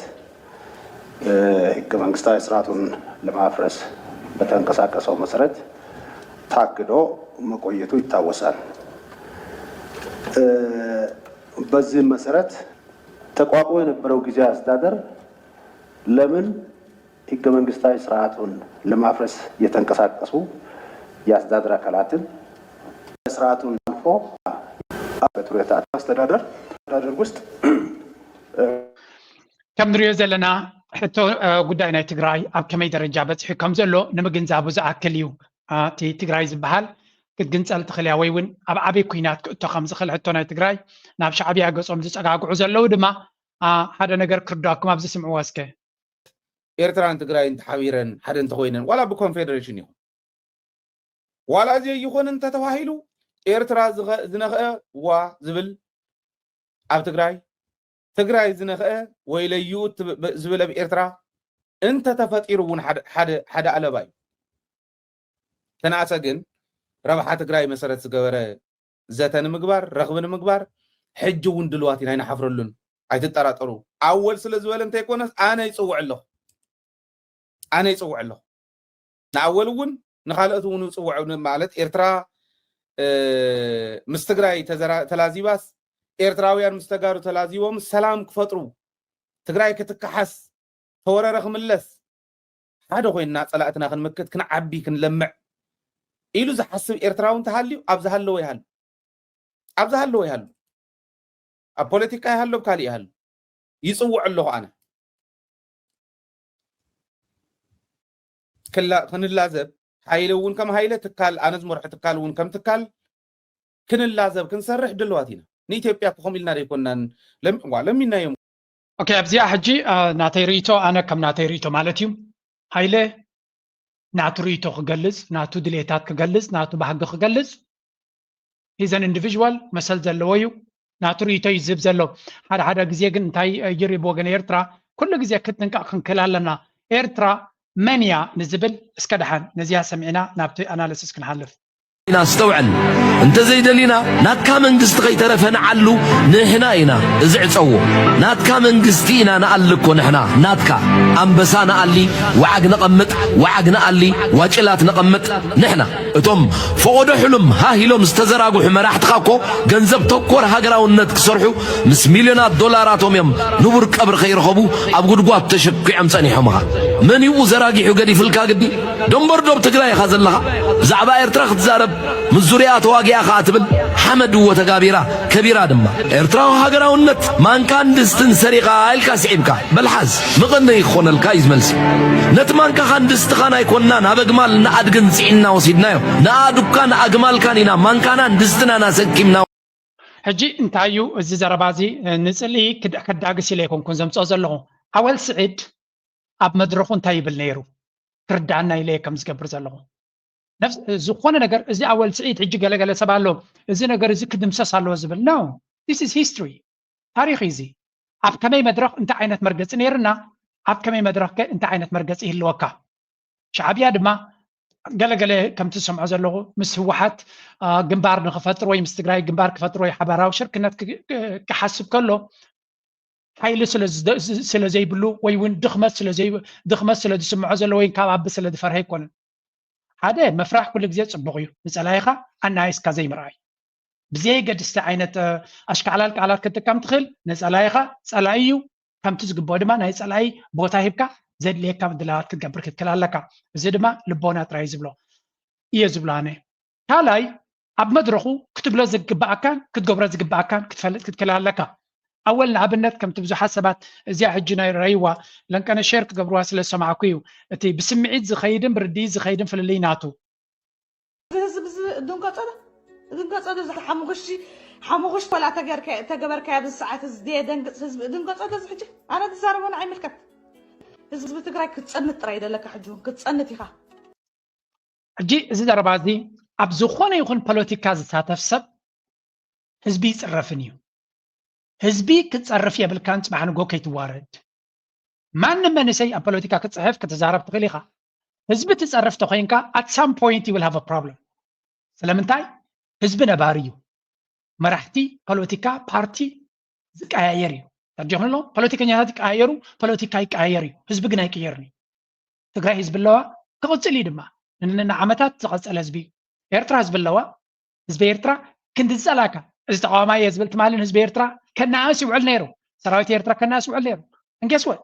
ህገ መንግስታዊ ስርዓቱን ለማፍረስ በተንቀሳቀሰው መሰረት ታግዶ መቆየቱ ይታወሳል። በዚህም መሰረት ተቋቁሞ የነበረው ጊዜያዊ አስተዳደር ለምን ህገ መንግስታዊ ስርዓቱን ለማፍረስ የተንቀሳቀሱ የአስተዳደር አካላትን ስርዓቱን አልፎ በጥሮታ አስተዳደር አስተዳደር ውስጥ ከም ንሪኦ ዘለና ሕቶ ጉዳይ ናይ ትግራይ ኣብ ከመይ ደረጃ በፂሑ ከም ዘሎ ንምግንዛቡ ዝኣክል እዩ። እቲ ትግራይ ዝበሃል ክትግንፀል ትኽእል እያ ወይ እውን ኣብ ዓብዪ ኲናት ክእቶ ከም ዝኽእል ሕቶ ናይ ትግራይ ናብ ሻዕብያ ገፆም ዝፀጋግዑ ዘለዉ ድማ ሓደ ነገር ክርዳኩም ኣብዚ ስምዕዎ እስከ። ኤርትራን ትግራይን ተሓቢረን ሓደ እንተኾይነን ዋላ ብኮንፌደሬሽን ይኹን ዋላ እዚ ይኹን እንተተባሂሉ ኤርትራ ዝነኽአ ዋ ዝብል ኣብ ትግራይ ትግራይ ዝነኽአ ወይለዩ ዝብል ኣብ ኤርትራ እንተተፈጢሩ እውን ሓደ ኣለባ እዩ። ተናእሰ ግን ረብሓ ትግራይ መሰረት ዝገበረ ዘተ ንምግባር ረኽቢ ንምግባር ሕጂ እውን ድልዋት ኢና ኣይንሓፍረሉን። ኣይትጠራጠሩ ኣወል ስለ ዝበለ እንተይኮነስ ኣነ ይፅውዕ ኣለኹ ኣነ ይፅውዕ ኣለኹ ንኣወል እውን ንካልኦት እውን ይፅውዕ ማለት ኤርትራ ምስ ትግራይ ተላዚባስ ኤርትራውያን ምስ ተጋሩ ተላዚቦም ሰላም ክፈጥሩ ትግራይ ክትከሓስ ተወረረ ክምለስ ሓደ ኮይንና ፀላእትና ክንምክት ክንዓቢ ክንለምዕ ኢሉ ዝሓስብ ኤርትራዊ እንተሃልዩ ኣብ ዝሃለወ ይሃሉ ኣብ ዝሃለወ ይሃሉ ኣብ ፖለቲካ ይሃሉ ኣብ ካሊእ ይሃሉ ይፅውዕ ኣለኹ ኣነ ክንላዘብ ሃይለ እውን ከም ሃይለ ትካል ኣነ ዝመርሖ ትካል እውን ከም ትካል ክንላዘብ ክንሰርሕ ድልዋት ኢና ንኢትዮጵያ እኮ ከምኡ ኢልና ዘይኮናን ለሚናዮም ኦኬ ኣብዚኣ ሕጂ ናተይ ርእቶ ኣነ ከም ናተይ ርእቶ ማለት እዩ ሃይለ ናቱ ርእቶ ክገልጽ ናቱ ድሌታት ክገልጽ ናቱ ባህጊ ክገልጽ he's an individual መሰል ዘለዎ እዩ ናቱ ርእቶ እዩ ዝህብ ዘሎ ሓደ ሓደ ግዜ ግን እንታይ ይርብ ወገን ኤርትራ ኩሉ ግዜ ክትንቃቕ ክንክእል ኣለና ኤርትራ መን እያ ንዝብል እስከ ደሓን ነዚኣ ሰሚዕና ናብቲ ኣናሊሲስ ክንሓልፍ ኢና ኣስተውዕል። እንተዘይደሊና ናትካ መንግስቲ ከይተረፈ ንዓሉ ንሕና ኢና እዚ ዕጸዎ። ናትካ መንግስቲ ኢና ንኣሊ እኮ ንሕና ናትካ። ኣንበሳ ንኣሊ፣ ወዓግ ነቐምጥ፣ ወዓግ ንኣሊ፣ ዋጭላት ነቐምጥ ንሕና። እቶም ፈቐዶ ሕሉም ሃህ ኢሎም ዝተዘራግሑ መራሕትኻ እኮ ገንዘብ ተኮር ሃገራውነት ክሰርሑ ምስ ሚልዮናት ዶላራቶም እዮም ንቡር ቀብሪ ከይረኸቡ ኣብ ጉድጓድ ተሸኪዖም ጸኒሖምኻ። መን እዩ ዘራጊሑ ገዲፍልካ ግዲ? ደንበርዶብ ትግራይ ኢኻ ዘለኻ። ብዛዕባ ኤርትራ ክትዛረብ ምስ ዙርያ ተዋጊኣ ኸኣ ትብል ሓመድ እዎ ተጋቢራ ከቢራ ድማ። ኤርትራዊ ሃገራውነት ማንካን ድስትን ሰሪቓ ኢልካ ስዒብካ። በልሓዝ መቐነይ ክኾነልካ እዩ ዝመልሲ። ነቲ ማንካኻን ድስትኻን ኣይኮንናን ኣብ ኣግማል ንኣድግን ጽዒንና ወሲድናዮ። ንኣእዱግካን ኣግማልካን ኢና ማንካናን ድስትናን ኣሰኪምና። ሕጂ እንታይ እዩ እዚ ዘረባ እዚ? ንጽልኢ ክድ- ከዳግስ ኢለ ኣይኮንኩን ዘምጽኦ ዘለኹ። ኣወል ስዒድ ኣብ መድረኹ እንታይ ይብል ነይሩ ክርዳኣና ኢለ እየ ከም ዝገብር ዘለኹ። ነፍስ- ዝኾነ ነገር እዚ ኣወል ስዒድ ሕጂ ገለገለ ሰብ ኣሎ እዚ ነገር እዚ ክድምሰስ ኣለዎ ዝብል ነው። This is history፣ ታሪኽ እዩ እዚ። ኣብ ከመይ መድረኽ እንታይ ዓይነት መርገፂ ነይርና፣ ኣብ ከመይ መድረኽ ከ እንታይ ዓይነት መርገፂ ይህልወካ? ሻዕብያ ድማ ገለገለ ከምቲ ዝሰምዖ ዘለኹ ምስ ህወሓት ግንባር ንክፈጥር ወይ ምስ ትግራይ ግንባር ክፈጥር ወይ ሓባራዊ ሽርክነት ክሓስብ ከሎ ሓይሊ ስለ ዘይብሉ ወይ እውን ድኽመት ስለ ዝስምዖ ዘሎ ወይ ካብ ኣቢ ስለ ዝፈርሀ ኣይኮነን። ሓደ ምፍራሕ ኩሉ ግዜ ፅቡቕ እዩ። ንፀላኢኻ ኣናይስካ ዘይምርኣይ። ብዘየገድስቲ ዓይነት ኣሽካዕላል ቃላት ክትጥቀም ትኽእል። ንፀላኢኻ ፀላኢ እዩ። ከምቲ ዝግብኦ ድማ ናይ ፀላኢ ቦታ ሂብካ ዘድልየካ ምድላዋት ክትገብር ክትክእል ኣለካ። እዚ ድማ ልቦና ጥራይ ዝብሎ እየ ዝብሎ ኣነ። ካልኣይ ኣብ መድረኹ ክትብሎ ዝግብኣካን ክትገብሮ ዝግብኣካን ክትፈልጥ ክትክእል ኣለካ። ኣወል ንኣብነት ከምቲ ብዙሓት ሰባት እዚኣ ሕጂ ናይ ረይዋ ለንቀነ ሼር ክገብርዋ ስለ ዝሰማዕኩ እዩ። እቲ ብስምዒት ዝኸይድን ብርድኢት ዝኸይድን ፍልልይ ናቱ። እዚ ህዝቢ እዚ ድንገጾ ዶ ድንገጾ ዶ እዚ ሓሙኽሽቲ ሓሙኽሽቲ ወላ ተገበርካዮ ኣብዚ ሰዓት እዚ ደንግጽ ህዝቢ ድንገጾ ዶ እዚ ሕጂ ኣነ ትዛረቦ ንዓይ ይምልከት ህዝቢ ትግራይ ክትጸንት ጥራይ ደለካ ሕጂ እውን ክትጸንት ኢኻ ሕጂ እዚ ዘረባ እዚ ኣብ ዝኾነ ይኹን ፖለቲካ ዝሳተፍ ሰብ ህዝቢ ይፅረፍን እዩ። ህዝቢ ክትፀርፍ የብልካን ፅባሕ ንጎ ከይትዋረድ። ማንም መንእሰይ ኣብ ፖለቲካ ክትፅሕፍ ክትዛረብ ትኽእል ኢኻ። ህዝቢ ትፀርፍ ተኾይንካ at some point you will have a problem። ስለምንታይ? ህዝቢ ነባሪ እዩ። መራሕቲ ፖለቲካ ፓርቲ ዝቀያየር እዩ። ተርዲኹም ኣሎ ፖለቲከኛታት ይቀያየሩ፣ ፖለቲካ ይቀያየር እዩ። ህዝቢ ግን ኣይቅየርን እዩ። ትግራይ ህዝቢ ኣለዋ፣ ክቕፅል እዩ ድማ። ንዓመታት ዝቐፀለ ህዝቢ እዩ። ኤርትራ ህዝቢ ኣለዋ። ህዝቢ ኤርትራ ክንዲ ዝፀላእካ እዚ ተቃዋማይ እየ ዝብል ትማልን ህዝቢ ኤርትራ ከናእስ ይውዕል ነይሩ። ሰራዊት ኤርትራ ከናእስ ይውዕል ነይሩ። And guess what?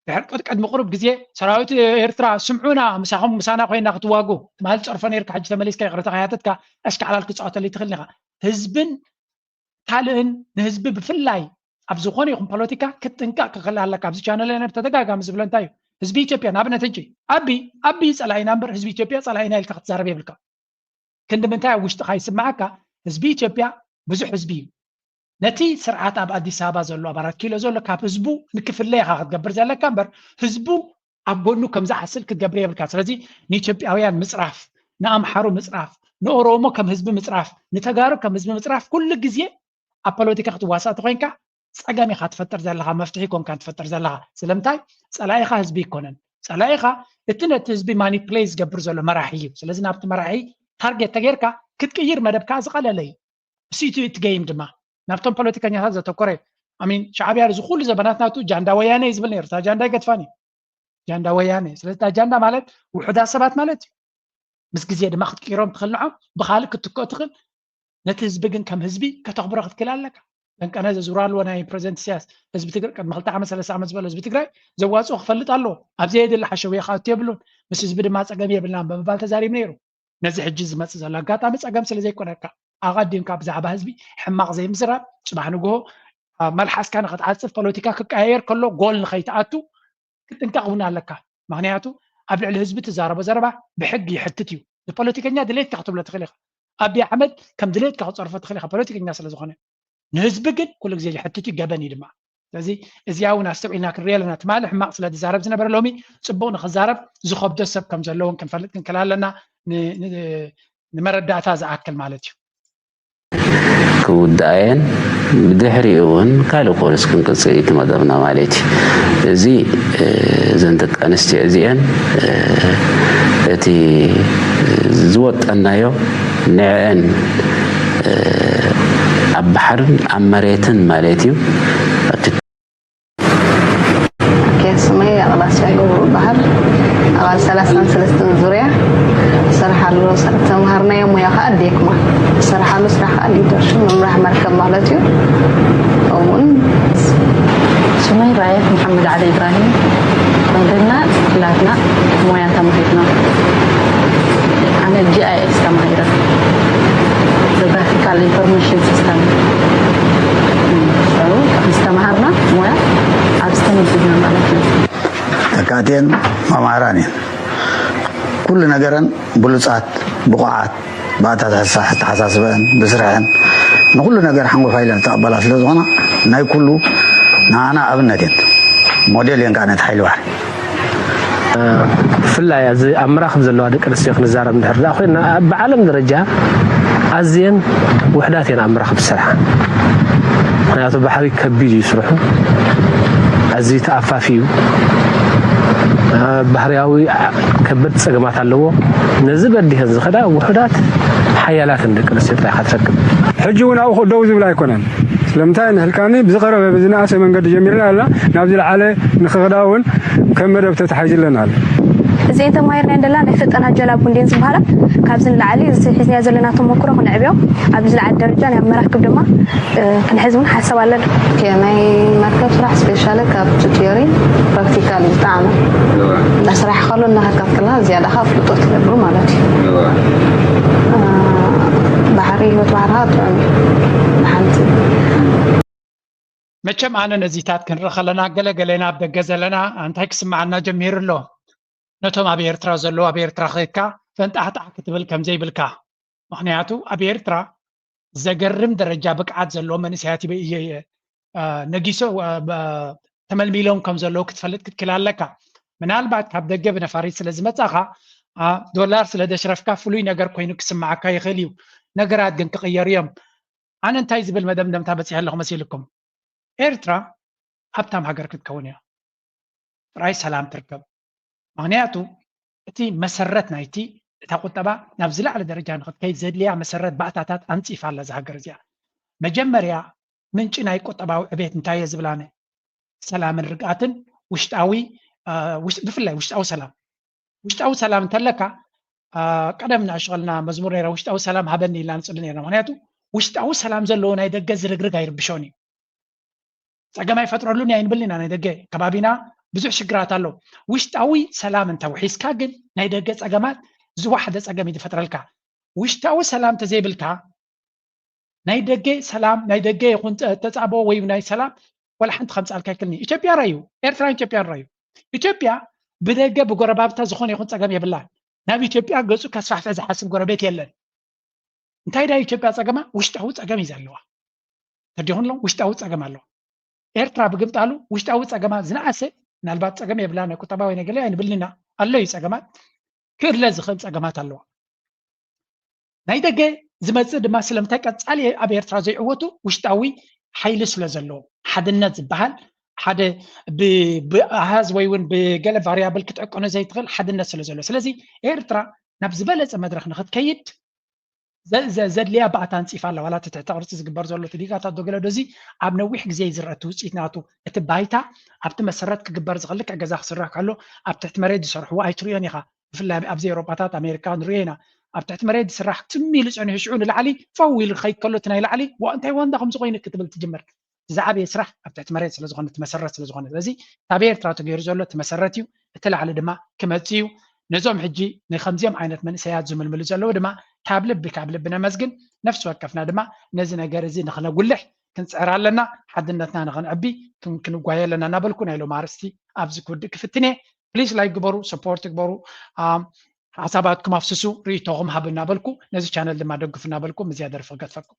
ድሕር ቅድሚ ቅሩብ ግዜ ሰራዊት ኤርትራ ስምዑና ምሳኹም ምሳና ኮይና ክትዋጉ ትማል ፀርፎ ነርካ ሕጂ ተመሊስካ ይቅርታ ከያተትካ ኣሽካዕላል ክፃወተሉ ይትኽእል ኢኻ። ህዝብን ካልእን ንህዝቢ ብፍላይ ኣብ ዝኾነ ይኹን ፖለቲካ ክትጥንቀቕ ክኽእል ኣለካ። ኣብዚ ቻነል ነ ተደጋጋሚ ዝብሎ እንታይ እዩ? ህዝቢ ኢትዮጵያ ንኣብነት ሕጂ ኣቢ ኣቢ ፀላኢና እምበር ህዝቢ ኢትዮጵያ ፀላኢና ኢልካ ክትዛረብ የብልካ። ክንዲ ምንታይ ኣብ ውሽጥኻ ይስምዓካ? ህዝቢ ኢትዮጵያ ብዙሕ ህዝቢ እዩ። ነቲ ስርዓት ኣብ ኣዲስ ኣበባ ዘሎ ኣብ ኣራት ኪሎ ዘሎ ካብ ህዝቡ ንክፍለ ኢኻ ክትገብር ዘለካ እምበር ህዝቡ ኣብ ጎኑ ከም ዝዓስል ክትገብር የብልካ። ስለዚ ንኢትዮጵያውያን ምፅራፍ፣ ንኣምሓሩ ምፅራፍ፣ ንኦሮሞ ከም ህዝቢ ምፅራፍ፣ ንተጋሩ ከም ህዝቢ ምፅራፍ ኩሉ ግዜ ኣብ ፖለቲካ ክትዋሳእ ተኮይንካ ፀገም ኢኻ ትፈጥር ዘለኻ፣ መፍትሒ ኮንካ ትፈጥር ዘለኻ። ስለምንታይ? ፀላኢኻ ህዝቢ ይኮነን። ፀላኢኻ እቲ ነቲ ህዝቢ ማኒፕሌት ዝገብር ዘሎ መራሒ እዩ። ስለዚ ናብቲ መራሒ ታርጌት ተገይርካ ክትቅይር መደብካ ዝቐለለ እዩ። እሱ እቲ ገይም ድማ ናብቶም ፖለቲከኛታት ዘተኮረ ኣሚን ሻዕብያ እዚ ኩሉ ዘበናት ናቱ ጃንዳ ወያነ እዩ ዝብል ነይሩ። እታ ጃንዳ ኣይገድፋን እዩ። ጃንዳ ወያነ። ስለዚ እታ ጃንዳ ማለት ውሑዳት ሰባት ማለት እዩ። ምስ ግዜ ድማ ክትቅይሮም ትኽእል ንዖም ብካልእ ክትትክኦ ትኽእል። ነቲ ህዝቢ ግን ከም ህዝቢ ከተኽብሮ ክትክእል ኣለካ። ለንቀነ ዘዝውራ ኣለዎ ናይ ፕሬዚደንት ኢሳያስ ህዝቢ ትግራይ ቅድሚ ክልተ ዓመት ሰለስተ ዓመት ዝበሎ ህዝቢ ትግራይ ዘዋፅኦ ክፈልጥ ኣለዎ። ኣብ ዘየድሊ ሓሸውየ ክኣቱ የብሉን። ምስ ህዝቢ ድማ ፀገም የብልናን ብምባል ተዛሪቡ ነይሩ። ነዚ ሕጂ ዝመፅእ ዘሎ ኣጋጣሚ ፀገም ስለ ዘይኮነካ ኣቐዲምካ ብዛዕባ ህዝቢ ሕማቕ ዘይምዝራብ ፅባሕ ንግሆ መልሓስካ ንክትዓፅፍ ፖለቲካ ክቀያየር ከሎ ጎል ንኸይትኣቱ ክትጥንቀቕ እውን ኣለካ። ምክንያቱ ኣብ ልዕሊ ህዝቢ ትዛረቦ ዘረባ ብሕጊ ይሕትት እዩ። ንፖለቲከኛ ድሌትካ ክትብሎ ትኽእል ኢኻ። ኣብይ ኣሕመድ ከም ድሌትካ ክፀርፎ ትኽእል ኢኻ ፖለቲከኛ ስለ ዝኾነ። ንህዝቢ ግን ኩሉ ግዜ ይሕትት እዩ፣ ገበን እዩ ድማ። ስለዚ እዚኣ እውን ኣስተውዒልና ክንሪኦ ኣለና። ትማሊ ሕማቕ ስለ ዝዛረብ ዝነበረ ሎሚ ፅቡቕ ንክዛረብ ዝኸብዶ ሰብ ከም ዘሎ እውን ክንፈልጥ ክንክእል ኣለና። ንመረዳእታ ዝኣክል ማለት እዩ። ክውድኣየን ብድሕሪኡ እውን ካልእ ፖሊስ ክንቅፅል እዩ እቲ መደብና ማለት እዩ። እዚ እዘን ደቂ ኣንስትዮ እዚአን እቲ ዝወጠናዮ ንዕአን ኣብ ባሕርን ኣብ መሬትን ማለት እዩ። ስመይ ኣቕላስ ገብሩ በሃል ኣባል ሰላሳን ሰለስተን ዙርያ ዝሰርሓሉ ተምሃርናዮ ሙያ ከዓ ኣዴክማ ዝሰርሓሉ ስራሕ ከዓ ሊደርሽፕ ምምራሕ መርከብ ማለት እዩ። ከምኡውን ስመይ ራየት መሓመድ ዓሊ ኢብራሂም። ኩልና ክላትና ሞያ ተምሂርና። ኣነ ጂ ኣይ ኤስ ተማሂረ። ጂኦግራፊካል ኢንፎርሜሽን ሲስተም። ሽዑ ዝተምሃርና ሞያ ኣብዚ ተመዲብና ማለት እዩ። ተካእትየን መማህራን እየን። ኩሉ ነገረን ብሉፃት፣ ብቑዓት፣ ብኣተሓሳስበአን፣ ብስርሐን ንኩሉ ነገር ሓንጎፋ ኢለን ዝተቐበላ ስለ ዝኾና ናይ ኩሉ ንዓና ኣብነት እየን። ሞዴል እየን ከዓ ነቲ ሓይሊ ባሕሪ። ብፍላይ ኣብዚ ኣብ መራኽብ ዘለዋ ደቂ ኣንስትዮ ክንዛረብ እንድሕር ደኣ ኮይና፣ ብዓለም ደረጃ ኣዝየን ውሕዳት እየን ኣብ መራኽብ ዝሰርሓ። ምክንያቱ ባሕሪ ከቢድ እዩ ስርሑ፣ ኣዝዩ ተኣፋፊ እዩ፣ ባህርያዊ ከበድቲ ጸገማት ኣለዎ። ነዚ በዲሀን ዝኸዳ ውሑዳት ሓያላትን ደቂ ኣንስትዮ ጥራይ ኢኻ ትረክብ። ሕጂ እውን ኣብኡ ደው ዝብል ኣይኮነን። ስለምንታይ ንሕልካኒ ብዝቐረበ ብዝነኣሰ መንገዲ ጀሚርና ኣለና፣ ናብ ዝለዓለ ንኽኽዳ እውን ከም መደብ ተታሒዙ ኣለና ኣሎ። እዚኤን ተማሂርና እንደላ ናይ ስልጠና ጀላቡ እንዴን ዝበሃላ ካብዚ ንላዕሊ እዚ ሒዝናዮ ዘለና ተመክሮ ክንዕብዮ ኣብ ዝለዓለ ደረጃ ናይ መራክብ ድማ ክንሕዝ እውን ሓሳብ ኣለና። ናይ መርከብ ስራሕ ስፔሻሊ ካብቲ ቲዮሪ ፕራክቲካል እዩ ዝጠዓመ። እንዳስራሕ ከሎ እንዳኸድካት ከለካ ዝያዳ ከዓ ፍልጦ ትገብር ማለት እዩ። ባሕሪ ህይወት ባሕሪ ከዓ ጥዑም እዩ። ሓንቲ መቸም ኣነ ነዚታት ክንርኢ ከለና ገለ ገሌና ኣብ ደገ ዘለና እንታይ ክስምዓና ጀሚሩ ኣሎ? ነቶም ኣብ ኤርትራ ዘለዉ ኣብ ኤርትራ ከድካ ፈንጣሕጣሕ ክትብል ከም ዘይብልካ። ምኽንያቱ ኣብ ኤርትራ ዘገርም ደረጃ ብቅዓት ዘለዎ መንእሰያት ነጊሶ ተመልሚሎም ከም ዘለዉ ክትፈልጥ ክትክእል ኣለካ። ምናልባት ካብ ደገ ብነፋሪት ስለ ዝመጻኻ ዶላር ስለ ደሽረፍካ ፍሉይ ነገር ኮይኑ ክስምዓካ ይኽእል እዩ። ነገራት ግን ክቕየሩ እዮም። ኣነ እንታይ ዝብል መደምደምታ በጺሐ ኣለኹ መሲልኩም? ኤርትራ ሃብታም ሃገር ክትከውን እያ። ጥራይ ሰላም ትርከብ። ምኽንያቱ እቲ መሰረት ናይቲ እታ ቁጠባ ናብ ዝለዓለ ደረጃ ንክትከይድ ዘድልያ መሰረት ባእታታት ኣንጺፋ ኣላ እዛ ሃገር እዚኣ። መጀመርያ ምንጪ ናይ ቁጠባዊ ዕቤት እንታይ እየ ዝብል ኣነ? ሰላምን ርግኣትን ውሽጣዊ ብፍላይ ውሽጣዊ ሰላም ውሽጣዊ ሰላም እንተለካ ቀደም ንኣሽቀልና መዝሙር ነራ ውሽጣዊ ሰላም ሃበኒ ኢልና ንፅሊ ነርና። ምክንያቱ ውሽጣዊ ሰላም ዘለዎ ናይ ደገ ዝርግርግ ኣይርብሾን እዩ። ፀገም ኣይፈጥረሉን ኣይንብል ኢና። ናይ ደገ ከባቢና ብዙሕ ሽግራት ኣሎ። ውሽጣዊ ሰላም እንተውሒስካ ግን ናይ ደገ ፀገማት ዝወሓደ ፀገም እዩ ዝፈጥረልካ። ውሽጣዊ ሰላም ተዘይብልካ ናይ ደገ ሰላም ናይ ደገ ይኹን ተፃቦ ወይ ናይ ሰላም ወላ ሓንቲ ከምፃልካ ይክልኒ። ኢትዮጵያ ራዩ ኤርትራ ኢትዮጵያ ራዩ ኢትዮጵያ ብደገ ብጎረባብታ ዝኾነ ይኹን ፀገም የብላን። ናብ ኢትዮጵያ ገፁ ከስፋሕፍሕ ዝሓስብ ጎረቤት የለን። እንታይ ዳ ኢትዮጵያ ፀገማ? ውሽጣዊ ፀገም እዩ ዘለዋ። ተዲኹን ሎም ውሽጣዊ ፀገም ኣለዋ። ኤርትራ ብግምጣሉ ውሽጣዊ ፀገማ ዝነኣሰ ምናልባት ፀገም የብላ ናይ ቁጠባ ወይ ነገለ ኣይንብልንና ኣሎ እዩ ፀገማት ክእለ ዝኽእል ፀገማት ኣለዋ። ናይ ደገ ዝመፅእ ድማ ስለምንታይ ቀፃሊ ኣብ ኤርትራ ዘይዕወቱ ውሽጣዊ ሓይሊ ስለ ዘለዎ ሓድነት ዝበሃል ሓደ ብኣሃዝ ወይ እውን ብገለ ቫሪያብል ክትዕቀኖ ዘይትኽእል ሓድነት ስለ ዘሎ ስለዚ ኤርትራ ናብ ዝበለፀ መድረክ ንክትከይድ ዘድልያ ባእታ ኣንፂፋ ኣላ። ዋላ እቲ ትሕተ ቅርፂ ዝግበር ዘሎ እቲ ዲጋታት ዶ ገለ ዶ እዚ ኣብ ነዊሕ ግዜ እዩ ዝረአ እቲ ውፅኢት ናቱ። እቲ ባይታ ኣብቲ መሰረት ክግበር ዝኽእል ልክዕ ገዛ ክስራሕ ከሎ ኣብ ትሕቲ መሬት ዝሰርሕዎ ኣይትሪኦን ኢኻ። ብፍላይ ኣብዚ ኤውሮጳታት ኣሜሪካ ንሪኦ ኢና። ኣብ ትሕቲ መሬት ዝስራሕ ትም ኢሉ ፀኒሑ ሽዑ ንላዕሊ ፈው ኢሉ ክኸይድ ከሎ እቲ ናይ ላዕሊ ዋ እንታይ ዋንዳ ከምዚ ኮይኑ ክትብል ትጅምር። ዝዓበየ ስራሕ ኣብ ትሕቲ መሬት ስለዝኾነ እቲ መሰረት ስለዝኾነ ስለዚ ካብ ኤርትራ ተገይሩ ዘሎ እቲ መሰረት እዩ። እቲ ላዕሊ ድማ ክመፅእ እዩ። ነዞም ሕጂ ንከምዚኦም ዓይነት መንእሰያት ዝምልምሉ ዘለዉ ድማ ካብ ልቢ ካብ ልቢ ነመስግን። ነፍሲ ወከፍና ድማ ነዚ ነገር እዚ ንክነጉልሕ ክንፅዕር ኣለና። ሓድነትና ንክንዕቢ ክንጓየ ኣለና እናበልኩ ናይ ሎም ኣርስቲ ኣብዚ ክውድእ ክፍትን እየ። ፕሊስ ላይክ ግበሩ፣ ሰፖርት ግበሩ፣ ሓሳባትኩም ኣፍስሱ፣ ርእይቶኹም ሃቡ እናበልኩ ነዚ ቻነል ድማ ደግፉ እናበልኩ ምዝያ ደርፊ ክገድፈኩም።